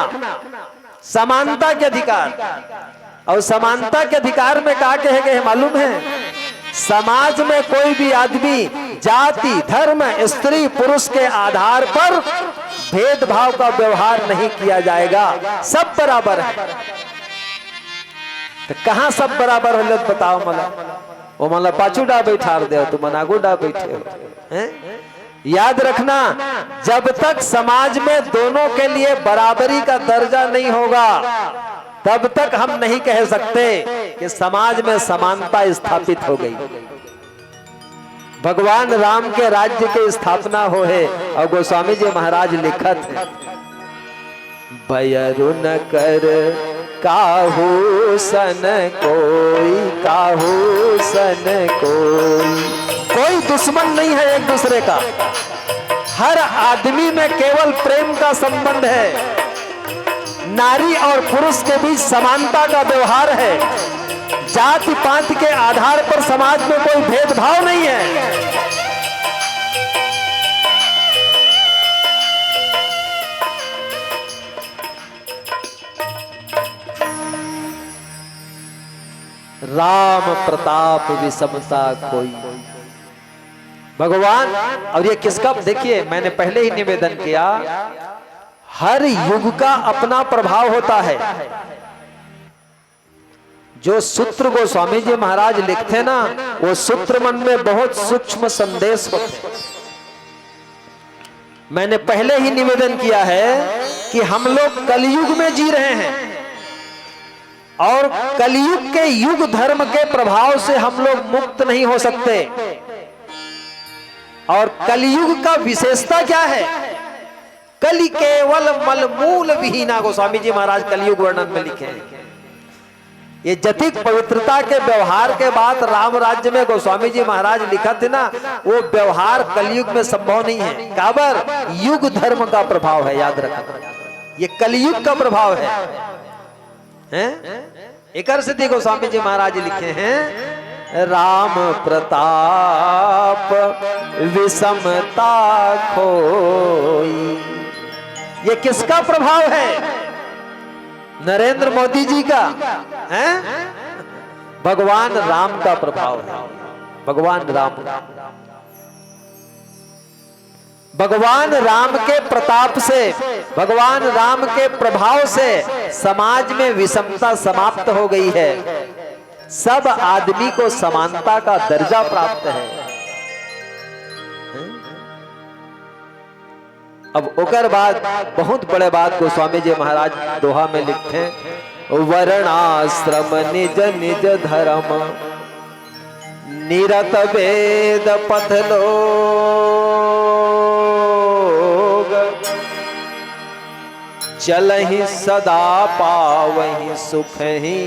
समानता के अधिकार। अउ समानता के अधिकार में का कहे गए हे मालूम हे? समाज में कोई भी आदमी जाति, धर्म, स्त्री, पुरुष के आधार पर भेदभाव का व्यवहार नहीं किया जाएगा, सब बराबर हे। त कहां सब बराबर हे, ल बताओ मला। ओ मला पाछू डा बैठार दे, तुमन आगू डा बैठे हो, हैं? याद रखना, जब तक समाज में दोनों के लिए बराबरी का दर्जा नहीं होगा, तब तक हम नहीं कह सकते कि समाज में समानता स्थापित हो गई। भगवान राम के राज्य के स्थापना हो हे अउ गोस्वामी जी महाराज लिखत हे, बयरु न कर काहू सन कोई, काहू सन कोई। कोई दुश्मन नहीं है एक दूसरे का, हर आदमी में केवल प्रेम का संबंध है। नारी और पुरुष के बीच समानता का व्यवहार है। जाति पात के आधार पर समाज में कोई भेदभाव नहीं है। राम प्रताप विषमता खोई। भगवान, और ये किसका, देखिए, मैंने पहले ही निवेदन किया, हर युग का अपना प्रभाव होता है। जो सूत्र गोस्वामी जी महाराज लिखते ना, वो सूत्र मन में बहुत सूक्ष्म संदेश होते। मैंने पहले ही निवेदन किया है कि हम लोग कलयुग में जी रहे हैं और कलयुग के युग धर्म के प्रभाव से हम लोग मुक्त नहीं हो सकते। और कलयुग का विशेषता क्या है? कलि केवल मल मूल विहीना, गोस्वामी जी महाराज कलयुग वर्णन में लिखे हैं। ये जतिक पवित्रता के व्यवहार के बात राम राज्य में गोस्वामी जी महाराज लिखत हे ना, वो व्यवहार कलयुग में संभव नहीं है। काबर? युग धर्म का प्रभाव है, याद रखना, ये कलयुग का प्रभाव है। हैं? एकर सेती गोस्वामी जी महाराज लिखे हैं, राम प्रताप विषमता खोई। ये किसका प्रभाव है? नरेंद्र मोदी जी का, हैं? भगवान राम का प्रभाव है, भगवान राम का। भगवान राम के प्रताप से, भगवान राम के प्रभाव से समाज में विषमता समाप्त हो गई है। सब आदमी को समानता का दर्जा प्राप्त है। अब ओकर बाद बहुत बड़े बात गोस्वामी जी महाराज दोहा में लिखते हैं, वर्णाश्रम निज निज धर्म, निरत वेद पथ लोग, चलहि सदा पावहि सुख ही,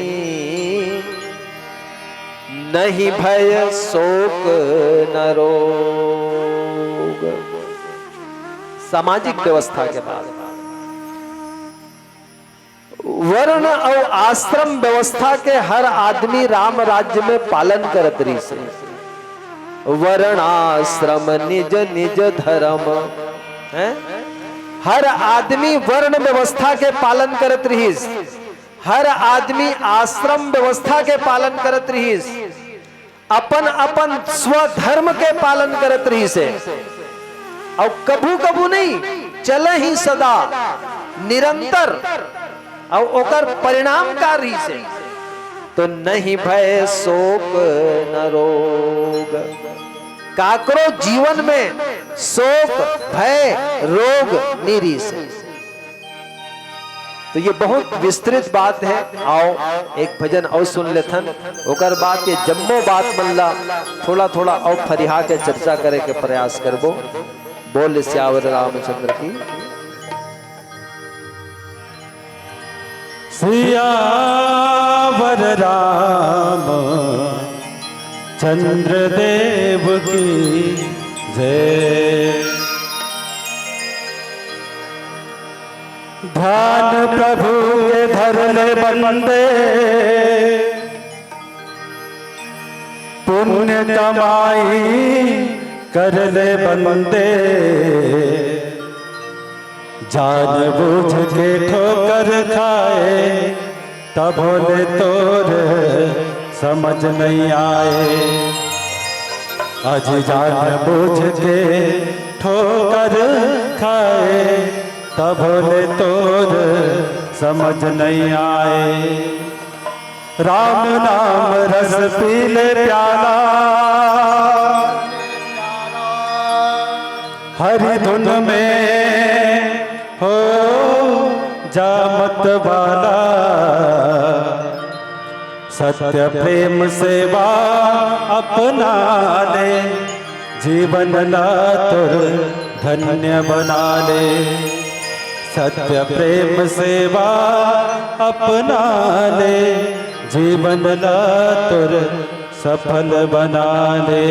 नहीं भय शोक न रोग। सामाजिक व्यवस्था के बाद वर्ण अउ आश्रम व्यवस्था के हर आदमी राम राज्य में पालन करत रहिस हे। वर्णाश्रम निज निज धर्म। हैं? हर आदमी वर्ण व्यवस्था के पालन करत रहिस, हर आदमी आश्रम व्यवस्था के पालन करत रहिस, अपन अपन स्वधर्म के पालन करत रहिस हे। अउ कभू कभू नहीं, चलही सदा निरंतर। अउ ओकर परिणाम का रहिस हे? तो नहीं भय शोक न रोग। काकरो जीवन में शोक, भय, रोग नहीं रहिस हे। तो ये बहुत विस्तृत बात है। आओ, एक भजन अउ सुन लेथन, ओकर बाद ये जम्मो बात मन ला थोड़ा थोड़ा अउ फरिहा के चर्चा करे के प्रयास करबो। बोल सियावर रामचंद्र की। सियावर राम चंद्र देव की जय। ध्यान प्रभु के धर ले बंदे, पुण्य कमाई कर ले बंदे। जान बूझ के ठोकर खाए, तभो ले तोर समझ नहीं आए। आज जान बूझ के ठोकर खाए, तभो ले तोर समझ नहीं आए। राम नाम रस पी ले प्याला, हरि धुन में हो जा मत वाला। सत्य प्रेम सेवा अपना ले, जीवन ला तोर धन्य बना ले। सत्य प्रेम सेवा अपना ले, जीवन ला तोर सफल बना ले।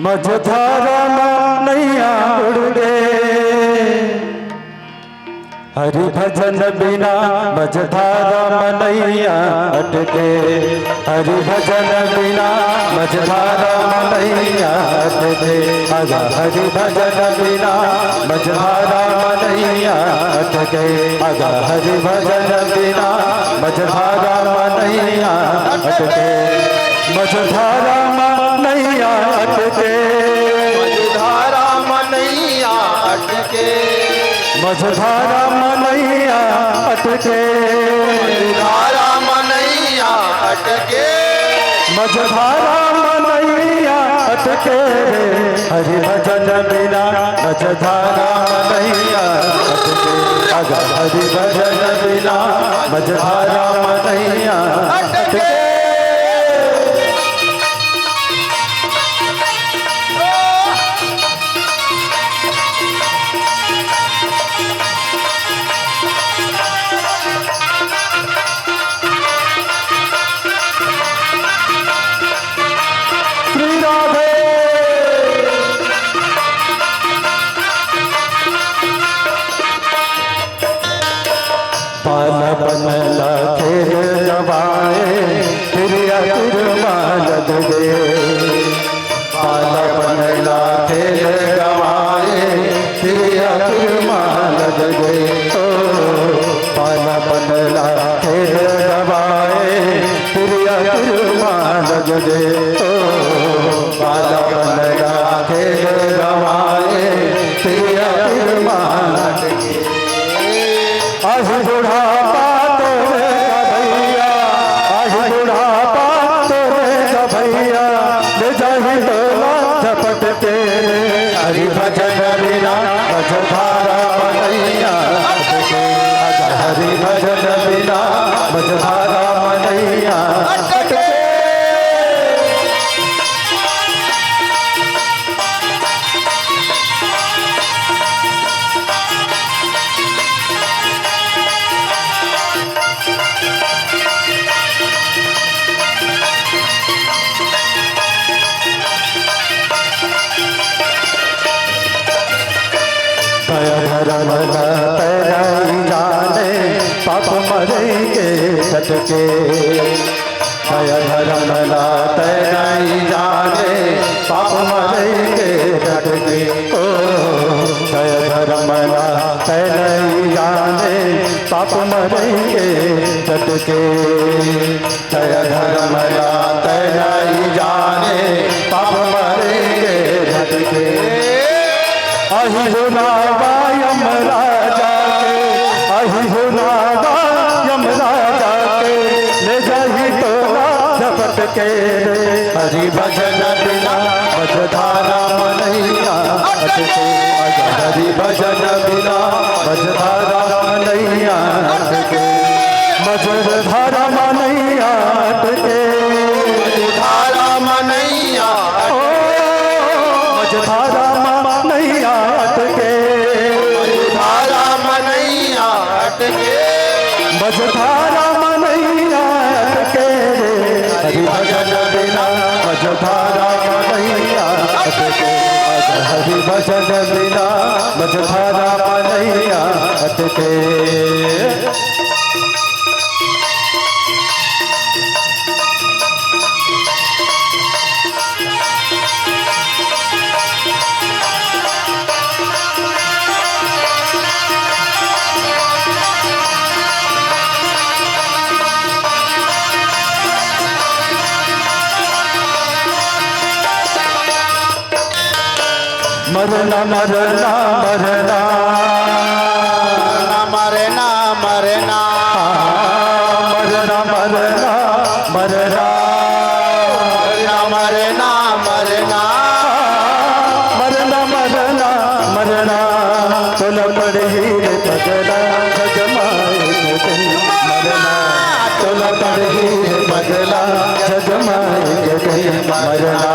मझधारा मा नैया उड़ गे, हरि भजन बिना मझधारा मा नैया अटके। हरि भजन बिना मझधारा मा नैया अटके। अगा हरि भजन बिना मझधारा मा नैया अटके। अगा हरि भजन बिना मझधारा मा नैया अटके। मझधारा मा नैया अटके। मझधारा मा नैया अटके। मझधारा मा नैया अटके। मझधारा मा नैया अटके। मझधारा मा नैया अटके। हरि भजन बिना मझधारा मा नैया अटके। अगा हरि भजन बिना मझधारा मा नैया अटके। श्री राधे। बालपन ला खेल गवाए, फिर आखिर मा लद गे। बालपन ला खेल गवाए, फिर आखिर मा लद गे। ओ, बालपन ला खेल गवाए, फिर आखिर मा लद गे। ओ, बालपन ला खेल गवाए, फिर आखिर मा लद गे। आही बुढ़ापा तोरे गा भैया, आही बुढ़ापा तोरे गा भैया, ले जाही तोला झपट के। हरि भजन बिना मझधारा मा नैया अटके। हरि भजन बिना मझधारा मा नैया अटके। धर्म ला तै नहीं जाने, पाप मरई के झटके। जय धर्म ला तै नहीं जाने, पाप मरई के झटके। ओ, जय धर्म ला तै नहीं जाने, पाप मरई के झटके। जय धर्म ला तै नहीं जाने, पाप मरई के झटके। अहि हुना बा यमराजा के, अहि हुना बा यमराजा के, ले जाही तोला झपट के रे। हरि भजन बिना मझधारा म नैया अटके। हरि भजन बिना मझधारा म नैया अटके। मझधारा म नैया अटके। मझधारा म नैया ओ, मझधारा म नैया अटके। मझधारा म नैया अटके। मझधारा म नैया अटके रे। हरि भजन बिना मझधारा म नैया अटके। हरि भजन बिना मझधारा म नैया अटके। मरना, मरना, मरना। मरना, मरना, मरना। आ, मरना, मरना, मरना। मरना, मरना, मरना। मरना, मरना, मरना। तोला पड़ही रे पगला, जग मा एक दिन मरना। तोला पड़ही रे पगला, जग मा एक दिन मरना।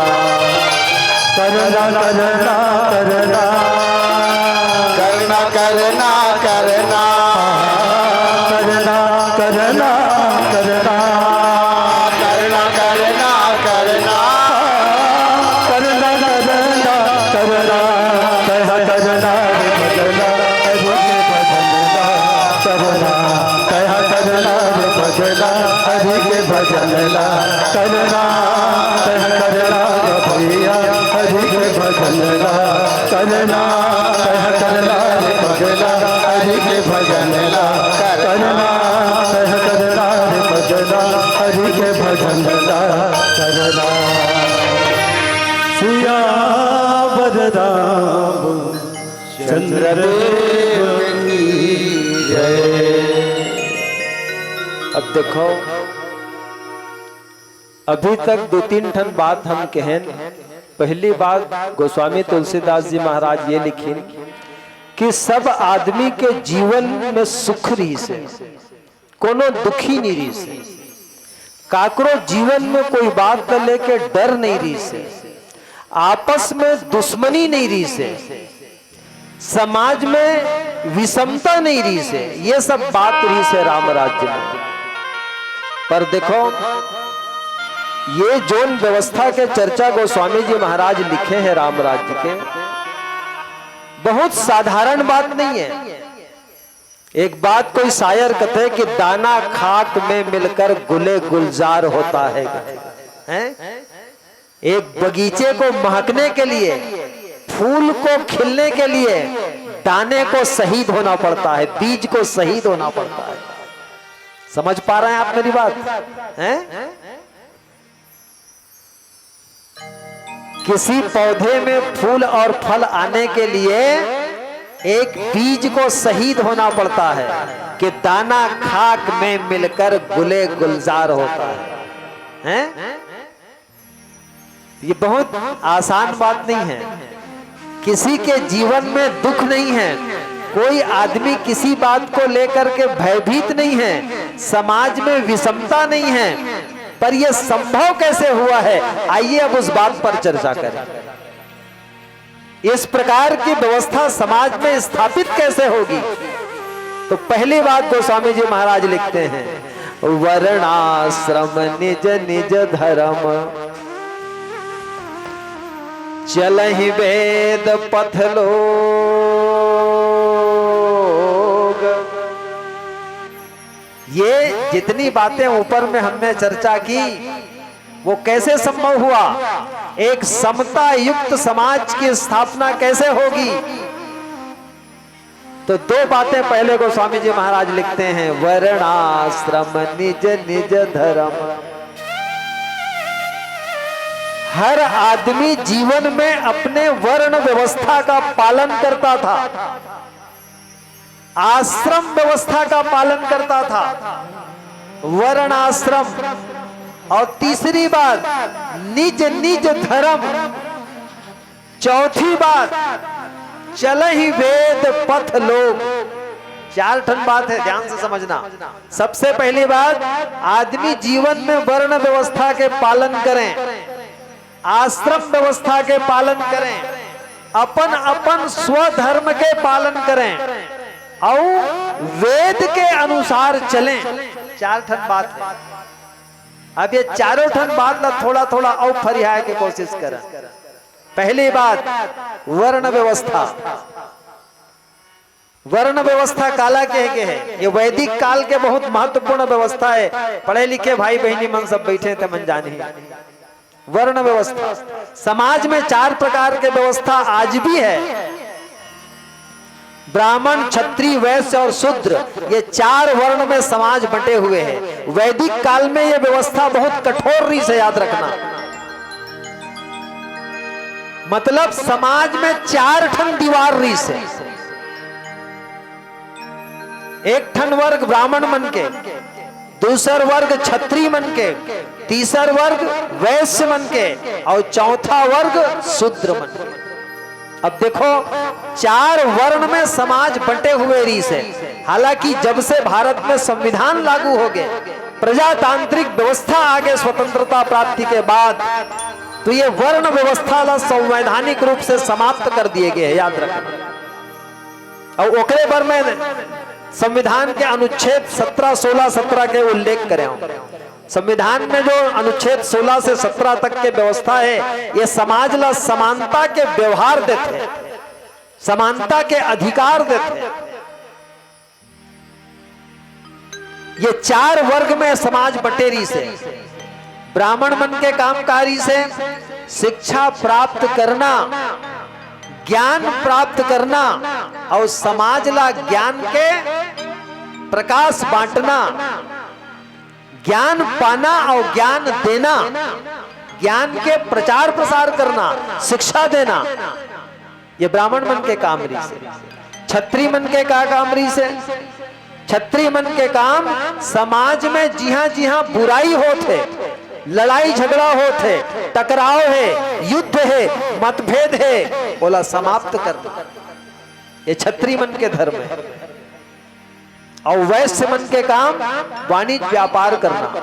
करना, करना, करना। करना, करना, करना। करना, करना, करना। करना, करना, करना। करना, करना, करना। कहा करना रे पगला, हरि के भजन ला। करना, कहा करना रे पगला, हरि के भजन ला। करना, कहा करना रे भैया, हरि के भजन ला। करना, कहा करना रे पगला, हरि के भजन ला। करना, कहा करना रे पगला, हरि के भजन ला। करना। सियावर राम चंद्र देव की जय। अब देखो, अभी तक दू तीन ठन बात हम कहेन। पहली बात, गोस्वामी तुलसीदास जी महाराज ये लिखिन कि सब आदमी के जीवन में सुख रहिस हे, कोनो दुखी नहीं रहिस हे, काकरो जीवन में कोई बात ल लेके डर नहीं रहिस हे, आपस में दुश्मनी नहीं रहिस हे, समाज में विषमता नहीं रहिस हे, ये सब बात रहिस हे राम राज्य में। पर देखो, ये जोन व्यवस्था के चर्चा गोस्वामी जी महाराज लिखे हैं राम राज्य के, बहुत साधारण बात नहीं है। एक बात कोई शायर कथे कि दाना खाक में मिलकर गुले गुलजार होता है, हैं? एक बगीचे को महकने के लिए, फूल को खिलने के लिए दाने को शहीद होना पड़ता है, बीज को शहीद होना पड़ता है। समझ पा रहे हैं आप मेरी बात? हैं? किसी पौधे में फूल और फल आने के लिए एक बीज को शहीद होना पड़ता है कि दाना खाक में मिलकर गुले गुलजार होता है। हैं? ये बहुत आसान बात नहीं है। किसी के जीवन में दुख नहीं है, कोई आदमी किसी बात को लेकर के भयभीत नहीं है, समाज में विषमता नहीं है, पर यह संभव कैसे हुआ है? आइए अब उस बात पर चर्चा करें। इस प्रकार की व्यवस्था समाज में स्थापित कैसे होगी? तो पहली बात गोस्वामी जी महाराज लिखते हैं, वर्णाश्रम निज निज धर्म, चलहि वेद पथ लो। ये जितनी बातें ऊपर में हमने चर्चा की, वो कैसे संभव हुआ? एक समता युक्त समाज की स्थापना कैसे होगी? तो दो बातें पहले गोस्वामी जी महाराज लिखते हैं, वर्णाश्रम निज निज धर्म। हर आदमी जीवन में अपने वर्ण व्यवस्था का पालन करता था, आश्रम व्यवस्था का पालन करता था, वर्णाश्रम। और तीसरी बात, निज निज धर्म। चौथी बात, चलहि वेद पथ लोक। चार ठन बात है, ध्यान से समझना। सबसे पहली बात, आदमी जीवन में वर्ण व्यवस्था के पालन करें, आश्रम व्यवस्था के पालन करें, अपन अपन स्वधर्म के पालन करें और वेद के अनुसार चलें। चार ठन बात है। अब ये चारों ठन बात ला थोड़ा थोड़ा और फरियाए के कोशिश करें। पहली बात, वर्ण व्यवस्था। वर्ण व्यवस्था काला कहे गे हे? ये वैदिक काल के बहुत महत्वपूर्ण व्यवस्था है। पढ़े लिखे भाई बहिनी मन सब बैठे हे, ते मन जानही। वर्ण व्यवस्था, समाज में चार प्रकार के व्यवस्था आज भी है। ब्राह्मण, क्षत्रिय, वैश्य और शूद्र, ये चार वर्ण में समाज बंटे हुए हैं। वैदिक काल में ये व्यवस्था बहुत कठोर रहिस हे, याद रखना। मतलब समाज में चार ठन दीवार रहिस हे। एक ठन वर्ग ब्राह्मण मन के, दूसर वर्ग छत्री मन के, तीसर वर्ग वैश्य मन के और चौथा वर्ग शूद्र मन के। अब देखो, चार वर्ण में समाज बंटे हुए रहिस हे। हालांकि जब से भारत में संविधान लागू हो गए, प्रजातांत्रिक व्यवस्था आ गए स्वतंत्रता प्राप्ति के बाद, तो ये वर्ण व्यवस्था ला संवैधानिक रूप से समाप्त कर दिए गए हे, याद रखना। और ओकरे बर मैं संविधान के अनुच्छेद सत्रह, सोलह, सत्रह के उल्लेख करे हूं। संविधान में जो अनुच्छेद सोलह से सत्रह तक के व्यवस्था है, ये समाज ला समानता के व्यवहार देथे, समानता के अधिकार देथे। ये चार वर्ग में समाज बंटे रहिस हे। ब्राह्मण मन के काम का रहिस हे? शिक्षा प्राप्त करना, ज्ञान प्राप्त करना और समाज ला ज्ञान के प्रकाश बांटना, ज्ञान पाना और ज्ञान देना, ज्ञान के प्रचार प्रसार करना, शिक्षा देना, ये ब्राह्मण मन के काम रहिस हे। छत्री मन के का काम रहिस हे? छत्री मन के काम समाज में जिहां जिहां बुराई होत हे, लड़ाई झगड़ा होत हे, टकराव हे, युद्ध हे, मतभेद हे, ओला समाप्त करना, ये छत्री मन के धर्म हे। और वैश्य मन के काम वाणिज्य व्यापार करना,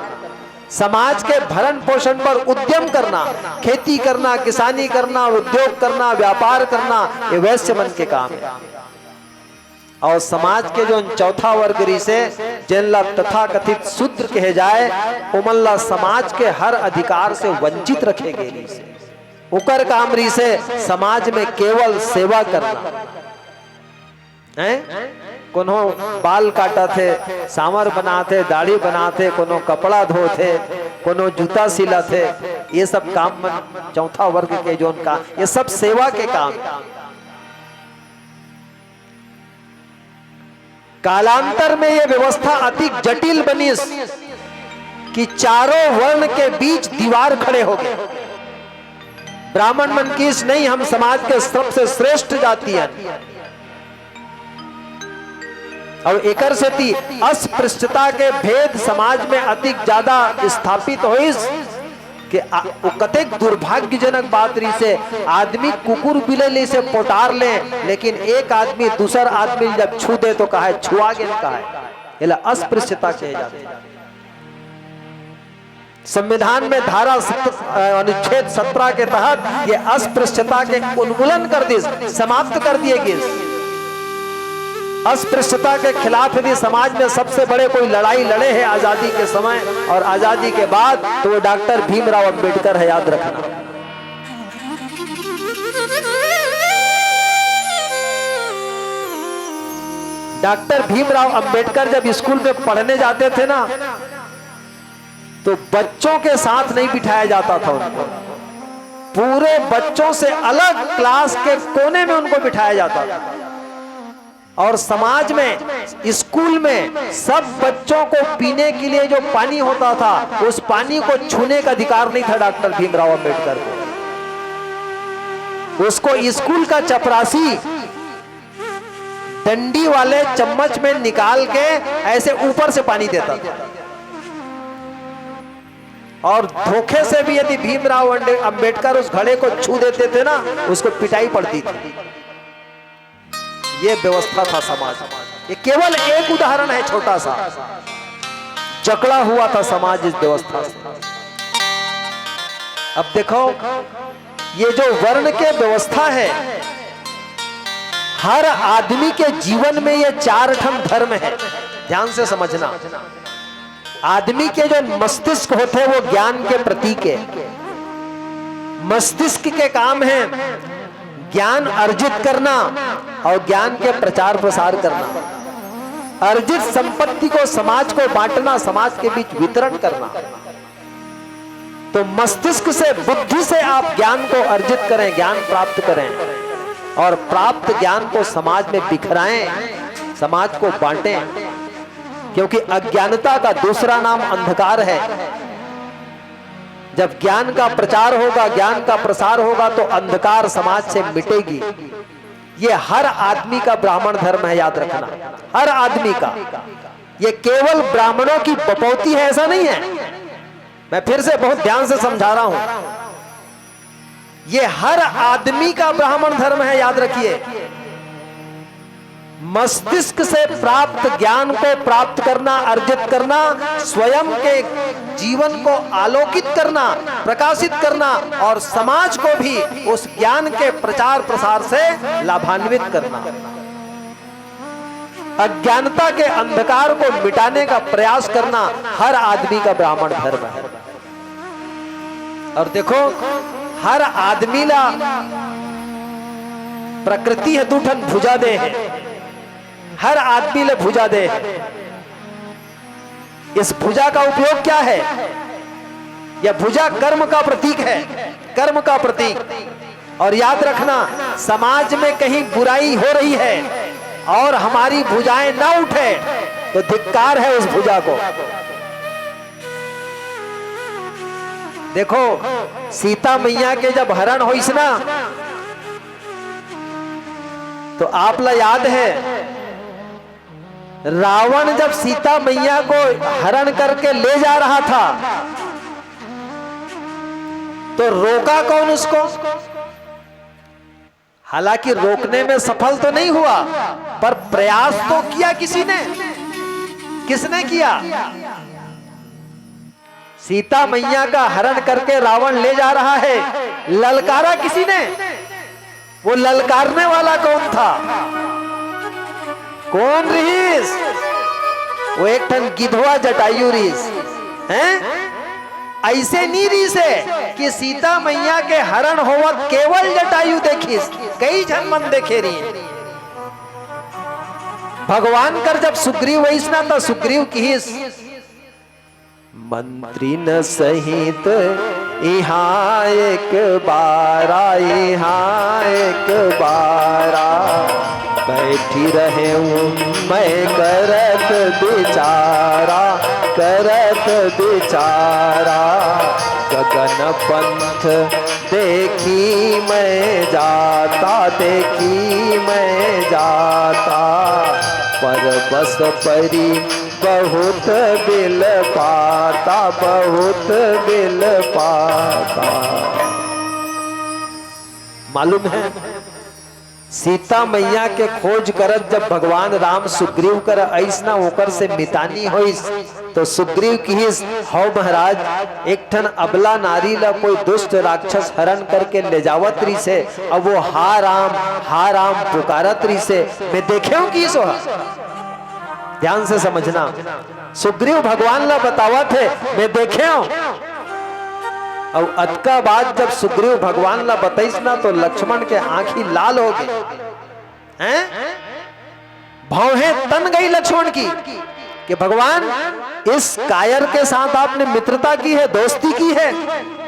समाज के भरण पोषण पर उद्यम करना, खेती करना, किसानी करना, उद्योग करना, व्यापार करना, ये वैश्य मन के काम हे। और समाज के जो चौथा वर्ग रहिस हे, जेन ला तथाकथित शूद्र कहे जाए, ओमन ला समाज के हर अधिकार से वंचित रखे गे रहिस हे। ओकर काम रहिस हे समाज में केवल सेवा करना। हैं? कोनो बाल काटत हे, सांवर बनात हे, दाढ़ी बनात हे, कोनो कपड़ा धोत हे, कोनो जूता सिलत हे, ये सब काम मन चौथा वर्ग के जोन का, ये सब सेवा के काम। कालांतर में ये व्यवस्था अति जटिल बनिस कि चारों वर्ण के बीच दीवार खड़े हो गए। ब्राह्मण मन किहिस, "नहीं, हम समाज के सबसे श्रेष्ठ जाति हन।" और एकर सेती अस्पृश्यता के भेद समाज में अति ज्यादा स्थापित होइस कि आ-, वो कतेक दुर्भाग्यजनक बात रहिस हे। आदमी कुकुर बिलई ले से पोटार ले, लेकिन एक आदमी दूसर आदमी जब छू दे तो कहे, "छुआ गेन," कहे। एला अस्पृश्यता कहे जाथे। संविधान में धारा सत-, अ, अनुच्छेद सत्रह के तहत ये अस्पृश्यता के उन्मूलन कर दिस, समाप्त कर दिए गिस। अस्पृश्यता के खिलाफ यदि समाज में सबसे बड़े कोई लड़ाई लड़े हे आजादी के समय और आजादी के बाद, तो वो डॉक्टर भीमराव अंबेडकर हे, याद रखना। डॉक्टर भीमराव अंबेडकर जब स्कूल में पढ़ने जाते थे ना, तो बच्चों के साथ नहीं बिठाया जाता था उनको। पूरे बच्चों से अलग क्लास के कोने में उनको बिठाया जाता था। और समाज में, स्कूल में सब बच्चों को पीने के लिए जो पानी होता था, उस पानी को छूने का अधिकार नहीं था डॉक्टर भीमराव अंबेडकर को। उसको स्कूल का चपरासी डंडी वाले चम्मच में निकाल के ऐसे ऊपर से पानी देता था। और धोखे से भी यदि भीमराव अंडे-, अंबेडकर उस घड़े को छू देते थे ना, उसको पिटाई पड़ती थी। ये व्यवस्था था समाज। ये केवल एक उदाहरण है छोटा सा। जकड़ा हुआ था समाज इस व्यवस्था से। अब देखो, ये जो वर्ण के व्यवस्था है, हर आदमी के जीवन में ये चार ठन धर्म है। ध्यान से समझना, आदमी के जो मस्तिष्क होते हैं, वो ज्ञान के प्रतीक है। मस्तिष्क के काम है ज्ञान अर्जित करना और ज्ञान के प्रचार प्रसार करना, अर्जित संपत्ति को समाज को बांटना, समाज के बीच वितरण करना। तो मस्तिष्क से, बुद्धि से आप ज्ञान को अर्जित करें, ज्ञान प्राप्त करें और प्राप्त ज्ञान को समाज में बिखराएं, समाज को बांटें, क्योंकि अज्ञानता का दूसरा नाम अंधकार है। जब ज्ञान का प्रचार होगा, ज्ञान का प्रसार होगा, तो अंधकार समाज से मिटेगी। ये हर आदमी का ब्राह्मण धर्म है, याद रखना, हर आदमी का। ये केवल ब्राह्मणों की बपौती है, ऐसा नहीं है। मैं फिर से बहुत ध्यान से समझा रहा हूं, ये हर आदमी का ब्राह्मण धर्म है, याद रखिए। मस्तिष्क से प्राप्त ज्ञान को प्राप्त करना, अर्जित करना, स्वयं के जीवन को आलोकित करना, प्रकाशित करना और समाज को भी उस ज्ञान के प्रचार प्रसार से लाभान्वित करना, अज्ञानता के अंधकार को मिटाने का प्रयास करना हर आदमी का ब्राह्मण धर्म है। और देखो, हर आदमी ला प्रकृति ह दू ठन भुजा दे हे, हर आदमी ला भुजा दे हे। इस भुजा का उपयोग क्या है? यह भुजा कर्म का प्रतीक है, कर्म का प्रतीक। और याद रखना, समाज में कहीं बुराई हो रही है और हमारी भुजाएं ना उठे, तो धिक्कार है उस भुजा को। देखो, सीता मैया के जब हरण होइस ना, तो आप ला याद है, रावण जब सीता मैया को हरण करके ले जा रहा था, तो रोका कौन उसको? हालांकि रोकने में सफल तो नहीं हुआ, पर प्रयास तो किया किसी ने। किसने किया? सीता मैया का हरण करके रावण ले जा रहा है, ललकारा किसी ने? वो ललकारने वाला कौन था? कौन रिहिस? वो एक ठन गिधवा जटायु रिहिस, हैं? ऐसे नहीं रिहिस हे कि सीता मैया के हरण होवत केवल जटायु देखिस, कई झन मन देखे रिहिस। भगवान कर जब सुग्रीव वइस ना, त सुग्रीव किहिस, मंत्रिन सहित इहाँ एक बारा, इहाँ एक बारा, बैठी रहे मैं करत बिचारा, करत बिचारा। गगन पंथ देखी मैं जाता, देखी मैं जाता, परबस परी बहुत बिल पाता, बहुत बिल पाता। मालूम है, सीता मैया के खोज करत जब भगवान राम सुग्रीव कर अइस ना, ओकर से मितानी होइस, तो सुग्रीव किहिस, "हौ महाराज, एक ठन अबला नारी ला कोई दुष्ट राक्षस हरण करके ले जावत रिहिस हे, अब वो हा राम, हा राम पुकारत रिहिस हे, मैं देखे हूं कि सोहा।" ध्यान से समझना, सुग्रीव भगवान ला बतावत हे, "मैं देखे हूं।" अउ अतका बात जब सुग्रीव भगवान ला बताइस ना, तो लक्ष्मण के आंखी लाल हो गए। हैं? भौहें तन गई लक्ष्मण की कि भगवान, इस कायर के साथ आपने मित्रता की है, दोस्ती की है,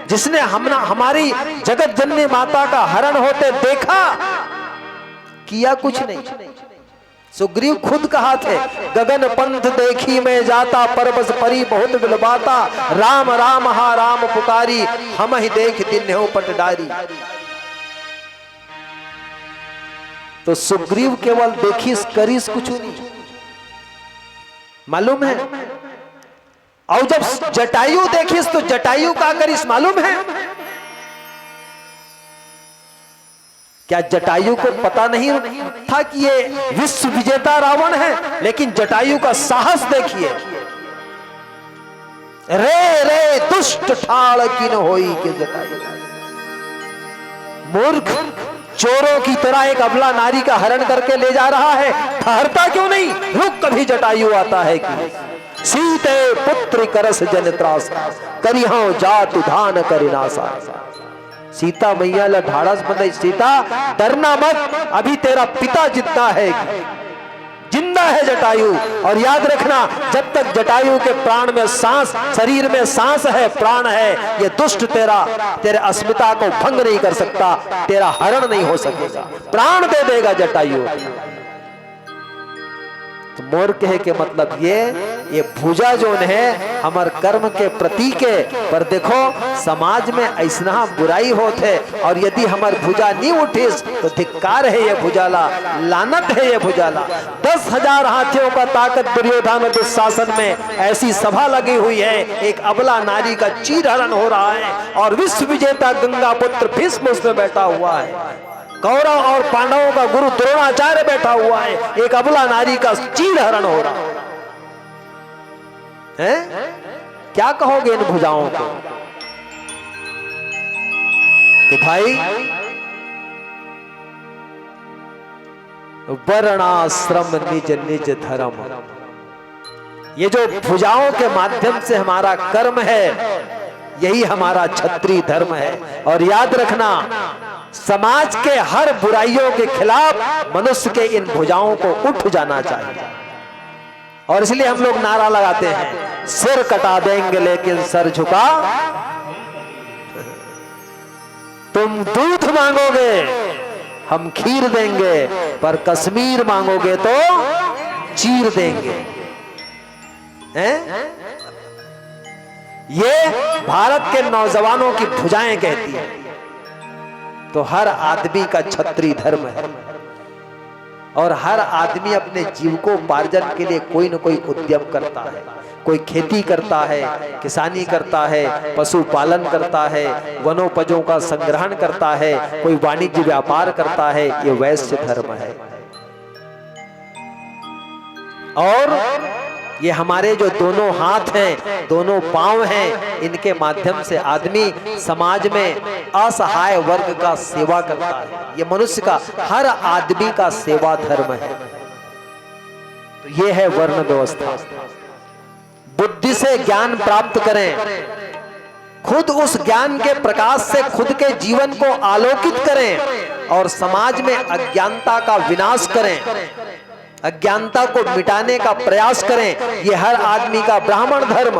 जिसने हम हमारी जगत जननी माता का हरण होते देखा, किया कुछ नहीं। सुग्रीव खुद कहा थे, "गगन पंथ देखी मैं जाता, परबस परी बहुत बिलबाता, राम राम हा राम पुकारी, हम ही देख दिन हो पट डारी।" तो सुग्रीव केवल देखिस, करिस कुछ नहीं, मालूम है? और जब जटायु देखिस तो जटायु का करिस, मालूम है? क्या जटायु को पता नहीं था कि ये विश्व विजेता रावण है? लेकिन जटायु का साहस देखिए, "रे रे दुष्ट ठाड़ किन होई के जटायु।" मूर्ख, चोरों की तरह एक अबला नारी का हरण करके ले जा रहा है, ठहरता क्यों नहीं? रुक, कभी जटायु आता है कि। "सीते पुत्र करस जन त्रासा, करिहौ जातु धान करिनासा।" सीता मैया ला ढाढ़स बंधई, "सीता, डरना मत, अभी तेरा पिता जिंदा है, जिंदा है जटायु।" और याद रखना, जब तक जटायु के प्राण में सांस, शरीर में सांस है, प्राण है, ये दुष्ट तेरा, तेरे अस्मिता को भंग नहीं कर सकता, तेरा हरण नहीं हो सकेगा, प्राण दे देगा जटायु। तो मोर कहे के मतलब ये, ये भुजा जोन है, हमर कर्म के प्रतीक है। पर देखो, समाज में ऐसना बुराई होत है, और यदि हमर भुजा नहीं उठिस, तो धिक्कार है ये भुजा ला, लानत है ये भुजा ला। दस हजार हाथियों का ताकत दुर्योधन और दुशासन में ऐसी सभा लगी हुई है, एक अबला नारी का चीरहरण हो रहा है, और विश्व विजेता गंगा पुत्र भीष्म उसमें बैठा हुआ है। कौरव और पांडवों का गुरु द्रोणाचार्य बैठा हुआ है, एक अबला नारी का चीरहरण हो रहा है। क्या कहोगे इन भुजाओं को? तो भाई, वर्णाश्रम निज निज धर्म, ये जो भुजाओं के माध्यम से हमारा कर्म है, यही हमारा क्षत्रिय धर्म है। और याद रखना, समाज के हर बुराइयों के खिलाफ मनुष्य के इन भुजाओं को उठ जाना चाहिए। और इसलिए हम लोग नारा लगाते हैं, "सिर कटा देंगे लेकिन सर झुका।" तुम दूध मांगोगे, हम खीर देंगे, पर कश्मीर मांगोगे तो चीर देंगे। हैं? ये भारत के नौजवानों की भुजाएं कहती हैं। तो हर आदमी का क्षत्रिय धर्म है, और हर आदमी अपने जीविकोपार्जन के लिए कोई न कोई उद्यम करता है। कोई खेती करता है, किसानी करता है, पशुपालन करता है, वनोपजों का संग्रहण करता है, कोई वाणिज्य व्यापार करता है। ये वैश्य धर्म है। और ये हमारे जो दोनों हाथ हैं, दोनों पांव हैं, इनके माध्यम से आदमी समाज में असहाय वर्ग का सेवा करता है। ये मनुष्य का, हर आदमी का सेवा धर्म है। तो ये है वर्ण व्यवस्था। बुद्धि से ज्ञान प्राप्त करें, खुद उस ज्ञान के प्रकाश से खुद के जीवन को आलोकित करें और समाज में अज्ञानता का विनाश करें, अज्ञानता को मिटाने का प्रयास करें। ये हर आदमी का ब्राह्मण धर्म।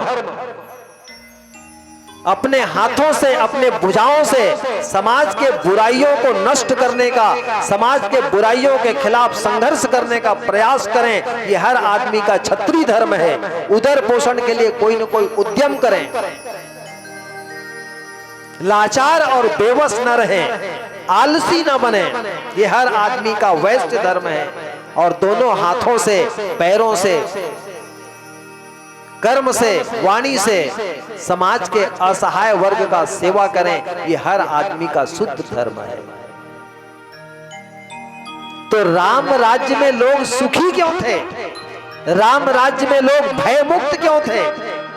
अपने हाथों से, अपने भुजाओं से समाज के बुराइयों को नष्ट करने का, समाज के बुराइयों के खिलाफ संघर्ष करने का प्रयास करें, ये हर आदमी का क्षत्रिय धर्म है। उदर पोषण के लिए कोई न कोई उद्यम करें। लाचार और बेबस न रहें, आलसी न बने, ये हर आदमी का वैश्य धर्म है। और दोनों हाथों से, पैरों से, कर्म से, वाणी से समाज के असहाय वर्ग का सेवा करें, ये हर आदमी का शुद्ध धर्म है। तो राम राज्य में लोग सुखी क्यों थे? राम राज्य में लोग भयमुक्त क्यों थे?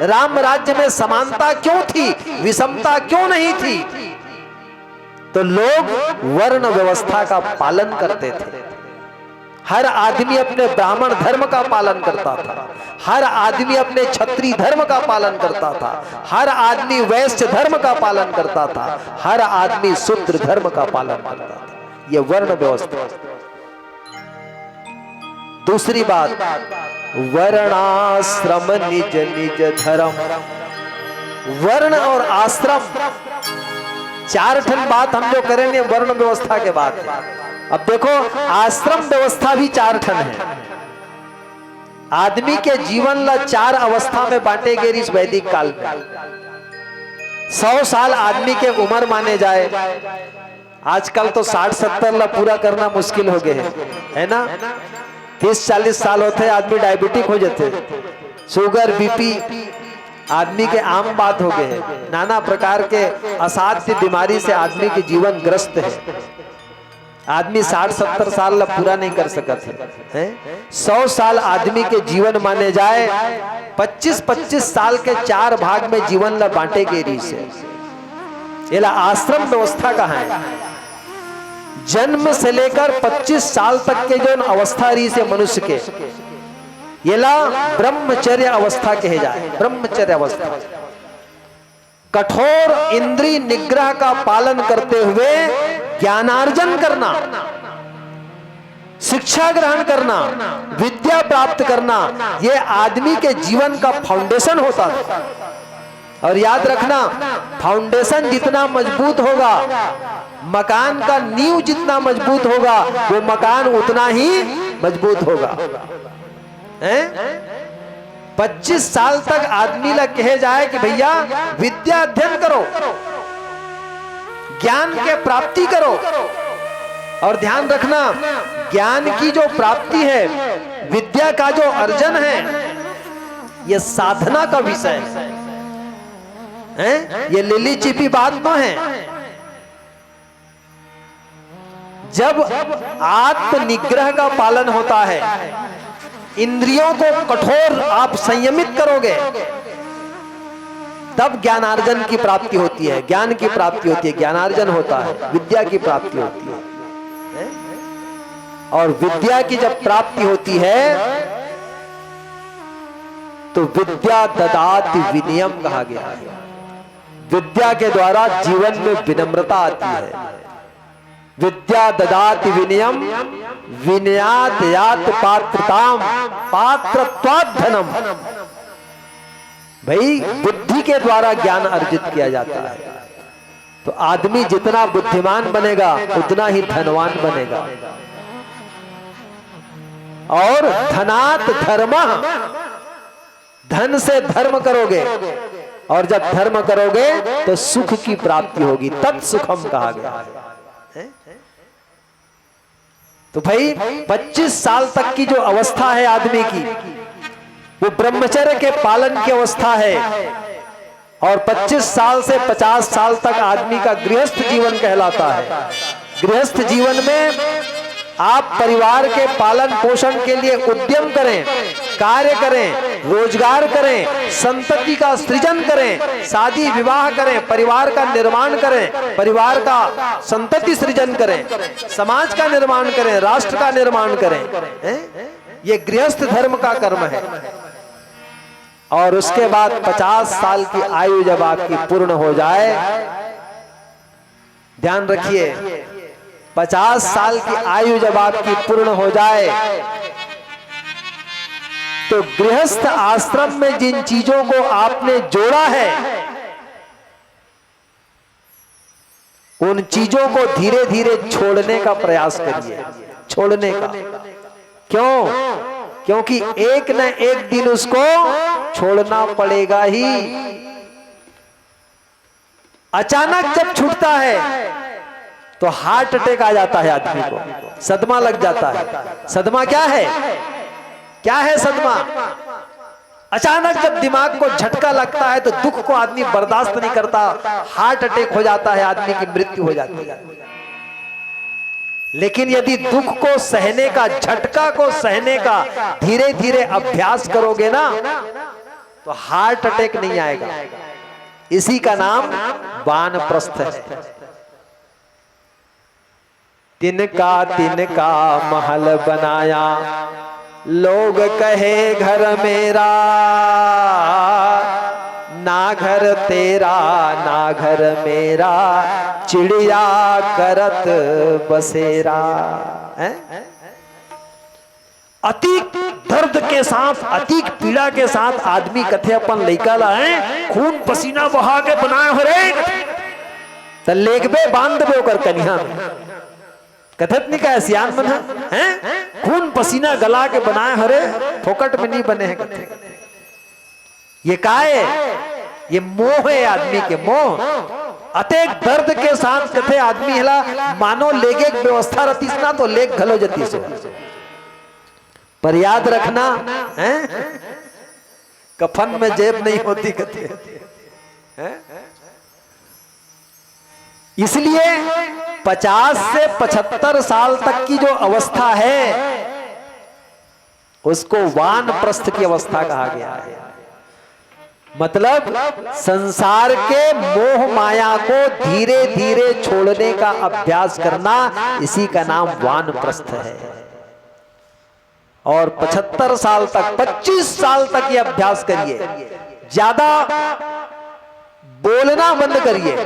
राम राज्य में समानता क्यों थी, विषमता क्यों नहीं थी? तो लोग वर्ण व्यवस्था का पालन करते थे। हर आदमी अपने ब्राह्मण धर्म का पालन करता था, हर आदमी अपने क्षत्रिय धर्म का पालन करता था, हर आदमी वैश्य धर्म का पालन करता था, हर आदमी शूद्र धर्म का पालन करता था। यह वर्ण व्यवस्था। दूसरी बात, वर्णाश्रम निज निज धर्म। वर्ण और आश्रम, चार ठन बात हम जो करेंगे, वर्ण व्यवस्था के बात है। अब देखो, आश्रम व्यवस्था भी चार ठन है। आदमी के जीवन ला चार अवस्था में बांटे गे रिहिस वैदिक काल में। सौ साल आदमी के उम्र माने जाए, आजकल तो साठ सत्तर ला पूरा करना मुश्किल हो गए है, है ना? तीस चालीस साल होते, आदमी डायबिटिक हो जाते, शुगर, बीपी आदमी के आम बात हो गए है। नाना प्रकार के असाध्य बीमारी से आदमी के जीवन ग्रस्त है। आदमी साठ सत्तर साल ला पूरा नहीं कर सकत है, हैं? सौ साल आदमी के जीवन माने जाए, पच्चीस पच्चीस साल के चार भाग में जीवन ला बांटे गे रिहिस है। एला आश्रम व्यवस्था कहा है। जन्म से लेकर पच्चीस साल तक के जो अवस्था रिहिस है मनुष्य के, एला ब्रह्मचर्य अवस्था कहे जाए। ब्रह्मचर्य अवस्था, कठोर इंद्री निग्रह का पालन करते हुए ज्ञानार्जन करना, शिक्षा ग्रहण करना, विद्या प्राप्त करना, ये आदमी के जीवन का फाउंडेशन होता था। और याद रखना, फाउंडेशन जितना मजबूत होगा, मकान का नींव जितना मजबूत होगा, वो मकान उतना ही मजबूत होगा। हैं? पच्चीस साल तक आदमी ला कहे जाए कि भैया, विद्या अध्ययन करो, ज्ञान के प्राप्ति करो। और ध्यान रखना, ज्ञान की जो प्राप्ति है, विद्या का जो अर्जन है, ये साधना का विषय है, हैं? ये लिली चिपी बात ना है। जब आत्म निग्रह का पालन होता है, इंद्रियों को कठोर आप संयमित करोगे, तब ज्ञानार्जन की प्राप्ति होती है, ज्ञान की प्राप्ति होती है, ज्ञानार्जन होता है, विद्या की प्राप्ति होती है। और विद्या की जब प्राप्ति होती है, तो विद्या ददाति विनयम कहा गया है। विद्या के द्वारा जीवन में विनम्रता आती है। विद्या ददाति विनयम, विनयात यात पात्रताम, पात्रत्वात धनम। भाई, बुद्धि के द्वारा ज्ञान अर्जित किया जाता है। तो आदमी जितना बुद्धिमान बनेगा, उतना ही धनवान बनेगा। और धनात धर्म, धन से धर्म करोगे, और जब धर्म करोगे तो सुख की प्राप्ति होगी। तत्सुखम कहा गया है। तो भाई, पच्चीस साल तक की जो अवस्था है आदमी की, वो ब्रह्मचर्य के पालन की अवस्था है। और पच्चीस साल से पचास साल तक आदमी का गृहस्थ जीवन कहलाता है। गृहस्थ जीवन में आप परिवार के पालन पोषण के लिए उद्यम करें, कार्य करें, रोजगार करें, संतति का सृजन करें, शादी विवाह करें, परिवार का निर्माण करें, परिवार का संतति सृजन करें, समाज का निर्माण करें, राष्ट्र का निर्माण करें, हैं? ये गृहस्थ धर्म का कर्म है। और उसके बाद पचास साल की आयु जब आपकी पूर्ण हो जाए, ध्यान रखिए, पचास साल की आयु जब आपकी पूर्ण हो जाए, तो गृहस्थ आश्रम में जिन चीजों को आपने जोड़ा है, उन चीजों को धीरे धीरे छोड़ने का प्रयास करिए। छोड़ने का। क्यों? क्योंकि एक न एक दिन उसको छोड़ना पड़ेगा ही। अचानक जब छूटता है तो हार्ट अटैक आ जाता है आदमी को, सदमा लग जाता है। सदमा क्या है? क्या है सदमा? अचानक जब दिमाग को झटका लगता है तो दुख को आदमी बर्दाश्त नहीं करता, हार्ट अटैक हो जाता है, आदमी की मृत्यु हो जाती है। लेकिन यदि दुख को सहने का, झटका को सहने का धीरे धीरे अभ्यास करोगे ना, तो हार्ट अटैक नहीं आएगा। इसी का नाम वानप्रस्थ है। तिनका तिनका महल बनाया, लोग कहे घर मेरा, ना घर तेरा ना घर मेरा, चिड़िया करत बसेरा। हैं? अतिक दर्द के साथ, अतिक पीड़ा के साथ आदमी कथे अपन लइका ला, हैं, खून पसीना बहा के बनाए हो रे, त लेगबे, बांध देबे ओकर कनिहा में। कथत नहीं का सियान मन ह, हैं? खून पसीना गला के बनाए हरे, फोकट में नहीं बने हैं कथे। ये काय? ये मोह है आदमी के, मोह। अतेक दर्द के साथ कथे आदमी हला, मानो लेगे के व्यवस्था रहतीस ना तो लेग घलो जतीस हो। पर याद रखना, हैं? कफन में जेब नहीं होती कथे, हैं? इसलिए पचास से पचहत्तर साल तक की जो अवस्था है, उसको वानप्रस्थ की अवस्था कहा गया है। मतलब, संसार के मोह माया को धीरे धीरे छोड़ने का अभ्यास करना, इसी का नाम वानप्रस्थ है। और पचहत्तर साल तक, पच्चीस साल तक ये अभ्यास करिए। ज्यादा बोलना बंद करिए,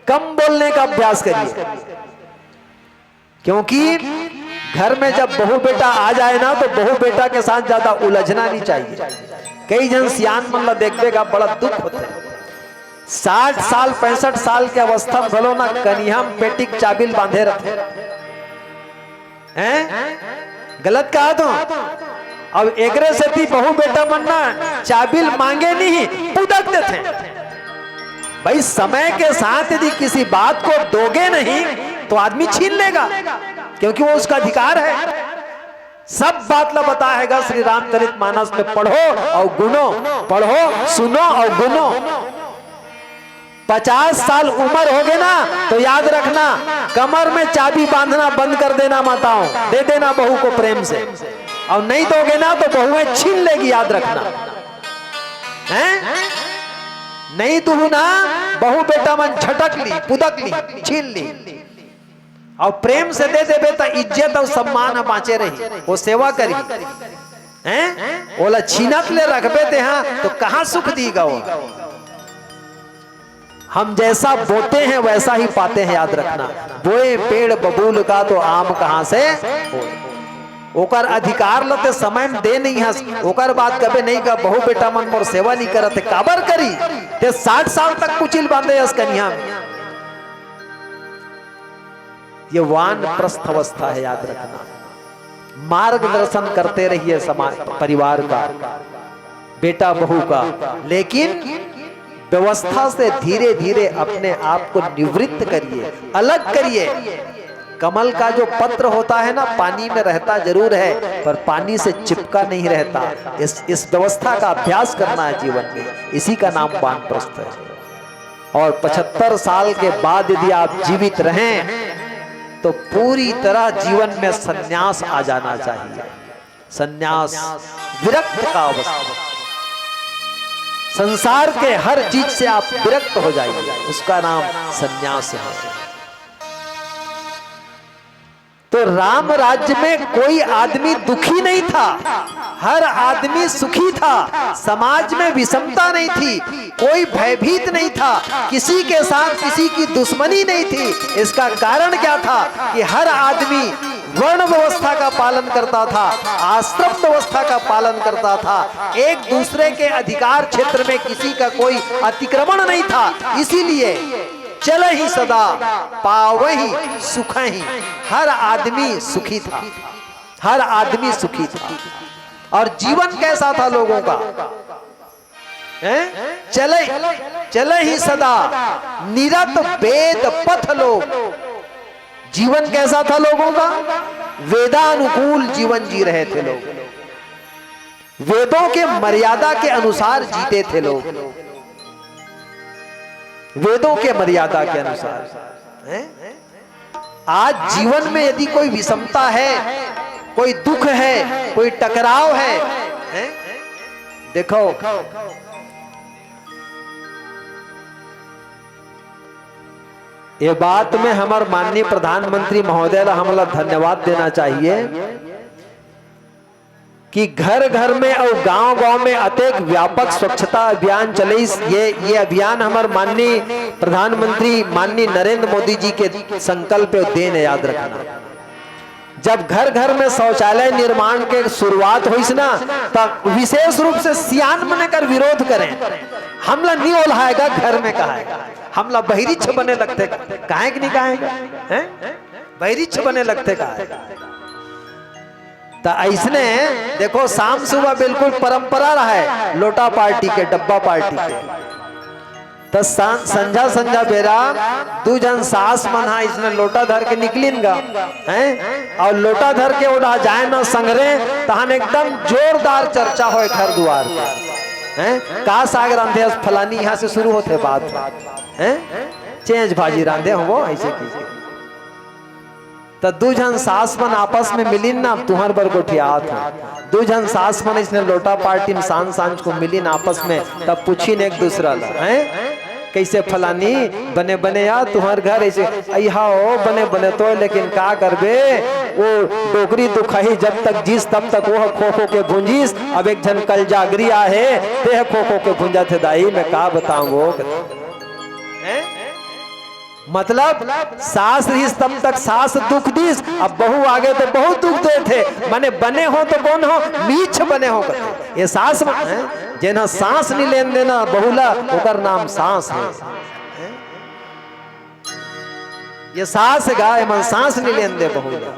कम बोलने का अभ्यास करिए। क्योंकि घर में जब बहू बेटा आ जाए ना, तो बहू बेटा के साथ ज्यादा उलझना नहीं चाहिए। कई झन सियान मन ला देखबे का, बड़ा दुख होथे। साठ साल, पैंसठ साल के अवस्था में घलो ना कनिहा में पेटी के चाबी ल बांधे रथे। हैं? गलत कहा तो? अब एकरे सेती बहू बेटा मन ना चाबी ल मांगे नहीं, पुदक देथे। भाई, समय के साथ यदि किसी बात को दोगे नहीं, तो आदमी छीन लेगा, क्योंकि वो उसका अधिकार है। सब बात ला बताएगा श्री रामचरित मानस में, पढ़ो और गुनो, पढ़ो, सुनो और गुनो। पचास साल उम्र होगे ना, तो याद रखना, कमर में चाबी बांधना बंद कर देना माताओं, दे देना बहू को प्रेम से, और नहीं दोगे ना तो बहुएं छीन लेगी, याद रखना, हैं? नहीं दूहू ना, बहू बेटा मन झटक ली, पुदक ली, छीन ली। और प्रेम से दे देबे त इज्जत और सम्मान ह बांचे रही, वो सेवा करी, हैं? ओला छीनत ले रखबे तेहा तो कहाँ सुख दीगा वो? हम जैसा बोते हैं वैसा ही पाते हैं, याद रखना। बोए पेड़ बबूल का तो आम कहाँ से होए? ओकर अधिकार ल ते समय में दे नहीं हस, ओकर बाद कबे नहीं का बहू बेटा मन मोर सेवा नहीं करत हे, काबर करी? ते साठ साल तक कुचिल बांधे हस कनिहा में। ये वानप्रस्थ अवस्था है, याद रखना। मार्गदर्शन करते रहिए समाज, परिवार का, बेटा बहू का, लेकिन व्यवस्था से धीरे धीरे अपने आप को निवृत्त करिए, अलग करिए। कमल का जो पत्र होता है ना, पानी में रहता जरूर है, पर पानी से चिपका नहीं रहता। इस इस व्यवस्था का अभ्यास करना है जीवन में, इसी का नाम वानप्रस्थ है। और पचहत्तर साल के बाद यदि आप जीवित रहें, तो पूरी तरह जीवन में संन्यास आ जाना चाहिए। संन्यास, विरक्त का अवस्था, संसार के हर चीज से आप विरक्त हो जाइए, उसका नाम संन्यास है। तो राम राज्य में कोई आदमी दुखी नहीं था, हर आदमी सुखी था। समाज में विषमता नहीं थी, कोई भयभीत नहीं था, किसी के साथ किसी की दुश्मनी नहीं थी। इसका कारण क्या था कि हर आदमी वर्ण व्यवस्था का पालन करता था, आश्रम व्यवस्था का पालन करता था, एक दूसरे के अधिकार क्षेत्र में किसी का कोई अतिक्रमण नहीं था। इसीलिए चलहि सदा पावहि सुखहि, हर आदमी सुखी था, हर आदमी सुखी था। और जीवन कैसा था लोगों का? हैं? चले, चलहि सदा निरत वेद पथ लोग। जीवन कैसा था लोगों का? वेदानुकूल जीवन जी रहे थे लोग, वेदों के मर्यादा के अनुसार जीते थे लोग, वेदों के मर्यादा के अनुसार। हैं? आज जीवन में यदि कोई विषमता है, कोई दुख है, कोई टकराव है, हैं? देखो, ये बात में हमर माननीय प्रधानमंत्री महोदय ला हमला धन्यवाद देना चाहिए कि घर घर में अउ गांव गांव में अतेक व्यापक स्वच्छता अभियान चलइस। ये, ये अभियान हमर माननीय प्रधानमंत्री, माननीय नरेंद्र मोदी जी के संकल्प अउ देन हे, याद रखना। जब घर घर में शौचालय निर्माण के शुरुआत होइस ना, तब विशेष रूप से सियान मन एकर विरोध करें, "हमला नी ओल्हाय गा घर में कहाय, हमला बहिरीच बने लगथे, कहाय कि नी कहाय गा, हैं? बहिरीच बने लगथे कहाय।" त अइसने देखो, शाम सुबह बिल्कुल परंपरा रहय लोटा पार्टी के, डब्बा पार्टी के। त सं-, संझा संझा बेरा दू झन सास मन हा अइसने लोटा धर के निकलिन गा, हैं? अउ लोटा धर के ओड़ा जाए न संघरे, तहन एकदम जोरदार चर्चा होय घर दुआर के, हैं? का साग रांधे हस फलानी, यहाँ से शुरू होथे बात, हैं? चेंज भाजी रांधे हो वो, ऐसे की। त दू झन सास मन आपस में मिलिन ना, तुंहर बर गोठियात हंव। दू झन सास मन अइसने लोटा पार्टी में सांझ सांझ को मिलिन आपस में, तब पूछिन एक दूसरा ला, हैं? "कइसे फलानी, बने बने या तुंहर घर?" "अइसे, अइहा ओ, बने बने तो, लेकिन का करबे, वो डोकरी दुखाही जब तक जीस तब तक वो खो खो के भूंजिस, अब एक झन कल जागरी आहे, ते ह खो खो के भूंजत हे दाई, मैं का बताऊं वो।" हैं? मतलब, सास रिहिस तब तक सास दुख दिस, अब बहू आगे तो बहुत दुख देथे। माने बने हो तो कौन हो? मीछ बने हो कथे। ये सास मन, हैं? जेन ह सांस नी लेन देना बहू ला, ओकर नाम सास हे। ये सास गा, एमन सांस नी लेन दे बहू ला।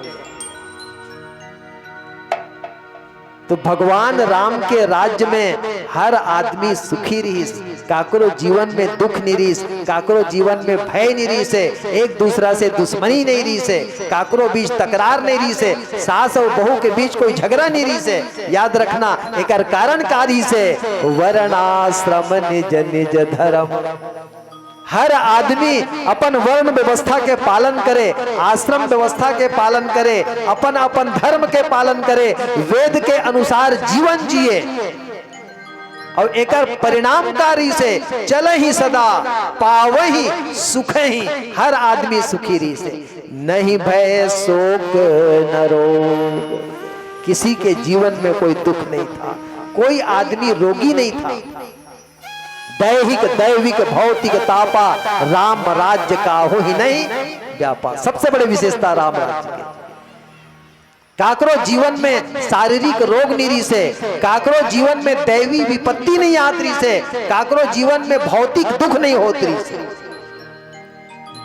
तो भगवान राम के राज्य में हर आदमी सुखी रिहिस, काकरो जीवन में दुख नी रिहिस, काकरो जीवन में भय नी रिहिस हे, एक दूसरा से दुश्मनी नहीं रिहिस हे, काकरो बीच तकरार नहीं रिहिस हे, सास अउ बहू के बीच कोई झगड़ा नहीं रिहिस हे। याद रखना, एकर कारण का रिहिस हे? वर्णाश्रम निज निज धर्म। हर आदमी अपन वर्ण व्यवस्था के पालन करे, आश्रम व्यवस्था के पालन करे, अपन अपन धर्म के पालन करे, वेद के अनुसार जीवन जिए। अउ एकर परिणाम का रिहिसे? चलहि सदा पावहि सुखहि, हर आदमी सुखी रिहिसे। नहीं भय शोक न रोग, किसी के जीवन में कोई दुख नहीं था, कोई आदमी रोगी नहीं था। दैहिक, दैविक, भौतिक तापा, राम राज्य काहू ही नहीं व्यापा। सबसे बड़े विशेषता राम राज्य के। काकरो जीवन में शारीरिक रोग नहीं रिहिसे, काकरो जीवन में दैवी विपत्ति नहीं आत रिहिसे, काकरो जीवन में भौतिक दुख नहीं होत रिहिसे।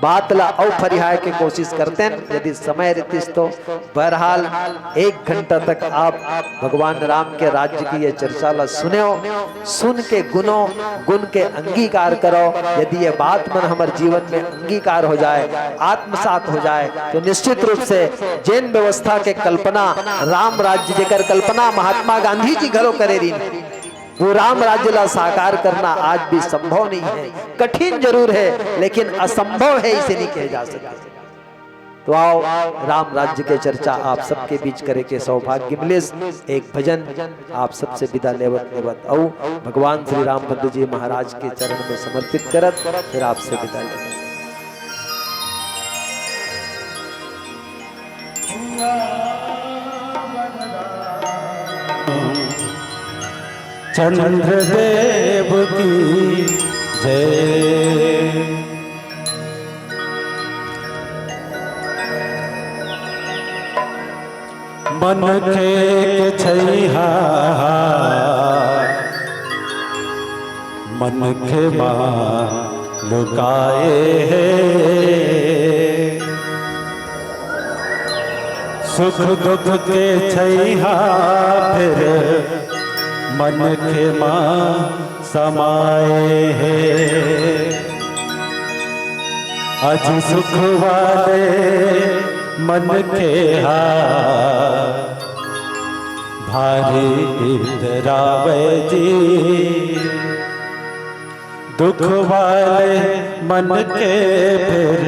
बात ला अउ फरिहाए के कोशिश करतेन, यदि समय रितिस तो। बहरहाल, एक घंटा तक आप भगवान राम के राज्य की ये चर्चा ला सुनेव, सुन के गुनो, गुन के अंगीकार करो। यदि ये बात मन हमर जीवन में अंगीकार हो जाए, आत्मसात हो जाए, तो निश्चित रूप से जेन व्यवस्था के कल्पना, राम राज्य जेकर कल्पना महात्मा गांधी जी घलो करे रिहिन, वो राम राज्य ला साकार करना आज भी संभव नहीं है, कठिन जरूर है, लेकिन असंभव है, इसे नहीं कहे जा सकता। तो आओ, राम राज्य के चर्चा आप सबके बीच करे के सौभाग्य मिलिस। एक भजन आप सबसे विदा लेवत लेवत अउ भगवान श्री रामभद्र जी महाराज के चरण में समर्पित करत फिर आपसे विदा लेवत। चंद्रदेव की जय। मनखे के छइहा मनखे मा लुकाए हे। सुख दुख के छइहा फिर मनखे मा समाए हे। अज सुख वाले मनखे हा भारी इतरावे जी। दुख वाले मन के फिर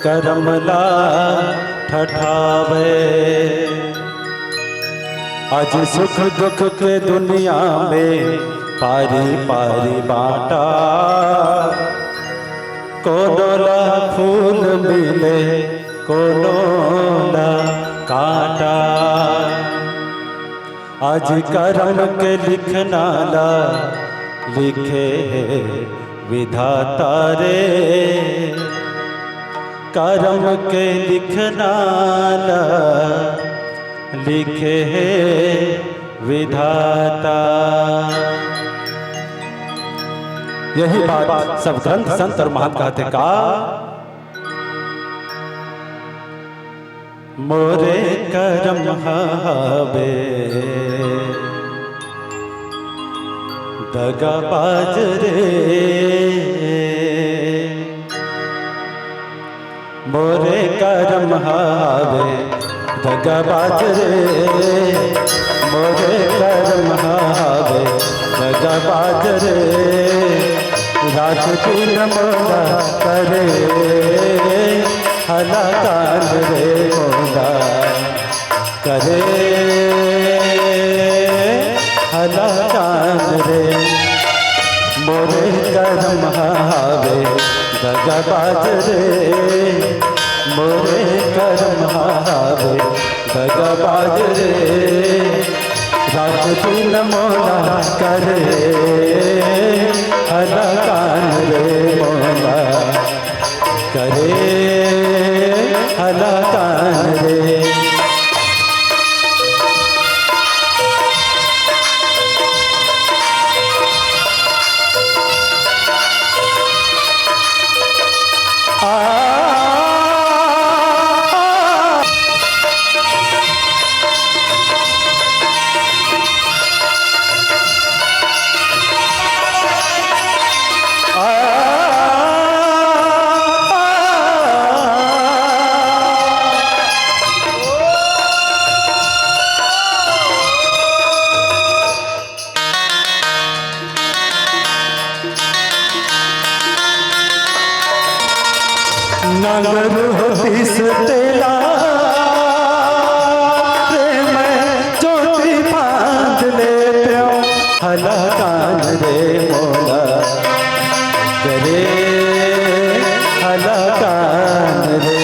करम ला ठठावे। आज सुख दुख के दुनिया में पारी पारी बांटा। कोनो ला फूल मिले, कोनो ला कांटा। आज करम के लिखना ला लिखे हे विधाता रे। करम के लिखना ला लिखे हे विधाता। यही बात सब ग्रंथ संत और महंत कहथे का, मोरे करम हवे दगाबाज रे, मोरे करम हवे दगाबाज रे, मोरे करम हवे दगाबाज रे। रात दिन मोला करे हलाकान रे, मोला करे हलाकान रे। मोरे करम हवे दगाबाज रे, मोरे करम हवे दगाबाज रे। रात दिन मोला करे हलाकान रे, मोला करे हलाकान रे। नंगर होतिस तेला रे, मैं चोटी बांध लेतेंव। हलाकान रे मोला करे हलाकान रे,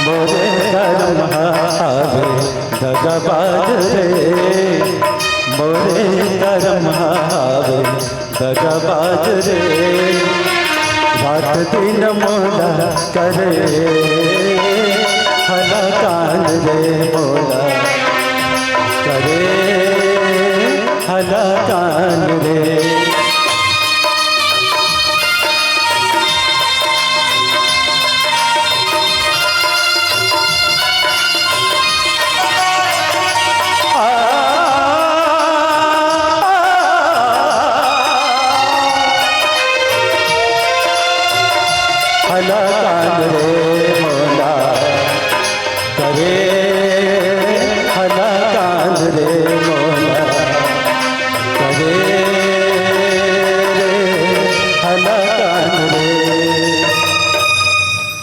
मोरे करम हवे दगाबाज रे, मोरे करम हवे दगाबाज रे। रात दिन मोला करे हलाकान रे, मोला करे हलाकान रे। हलाकान रे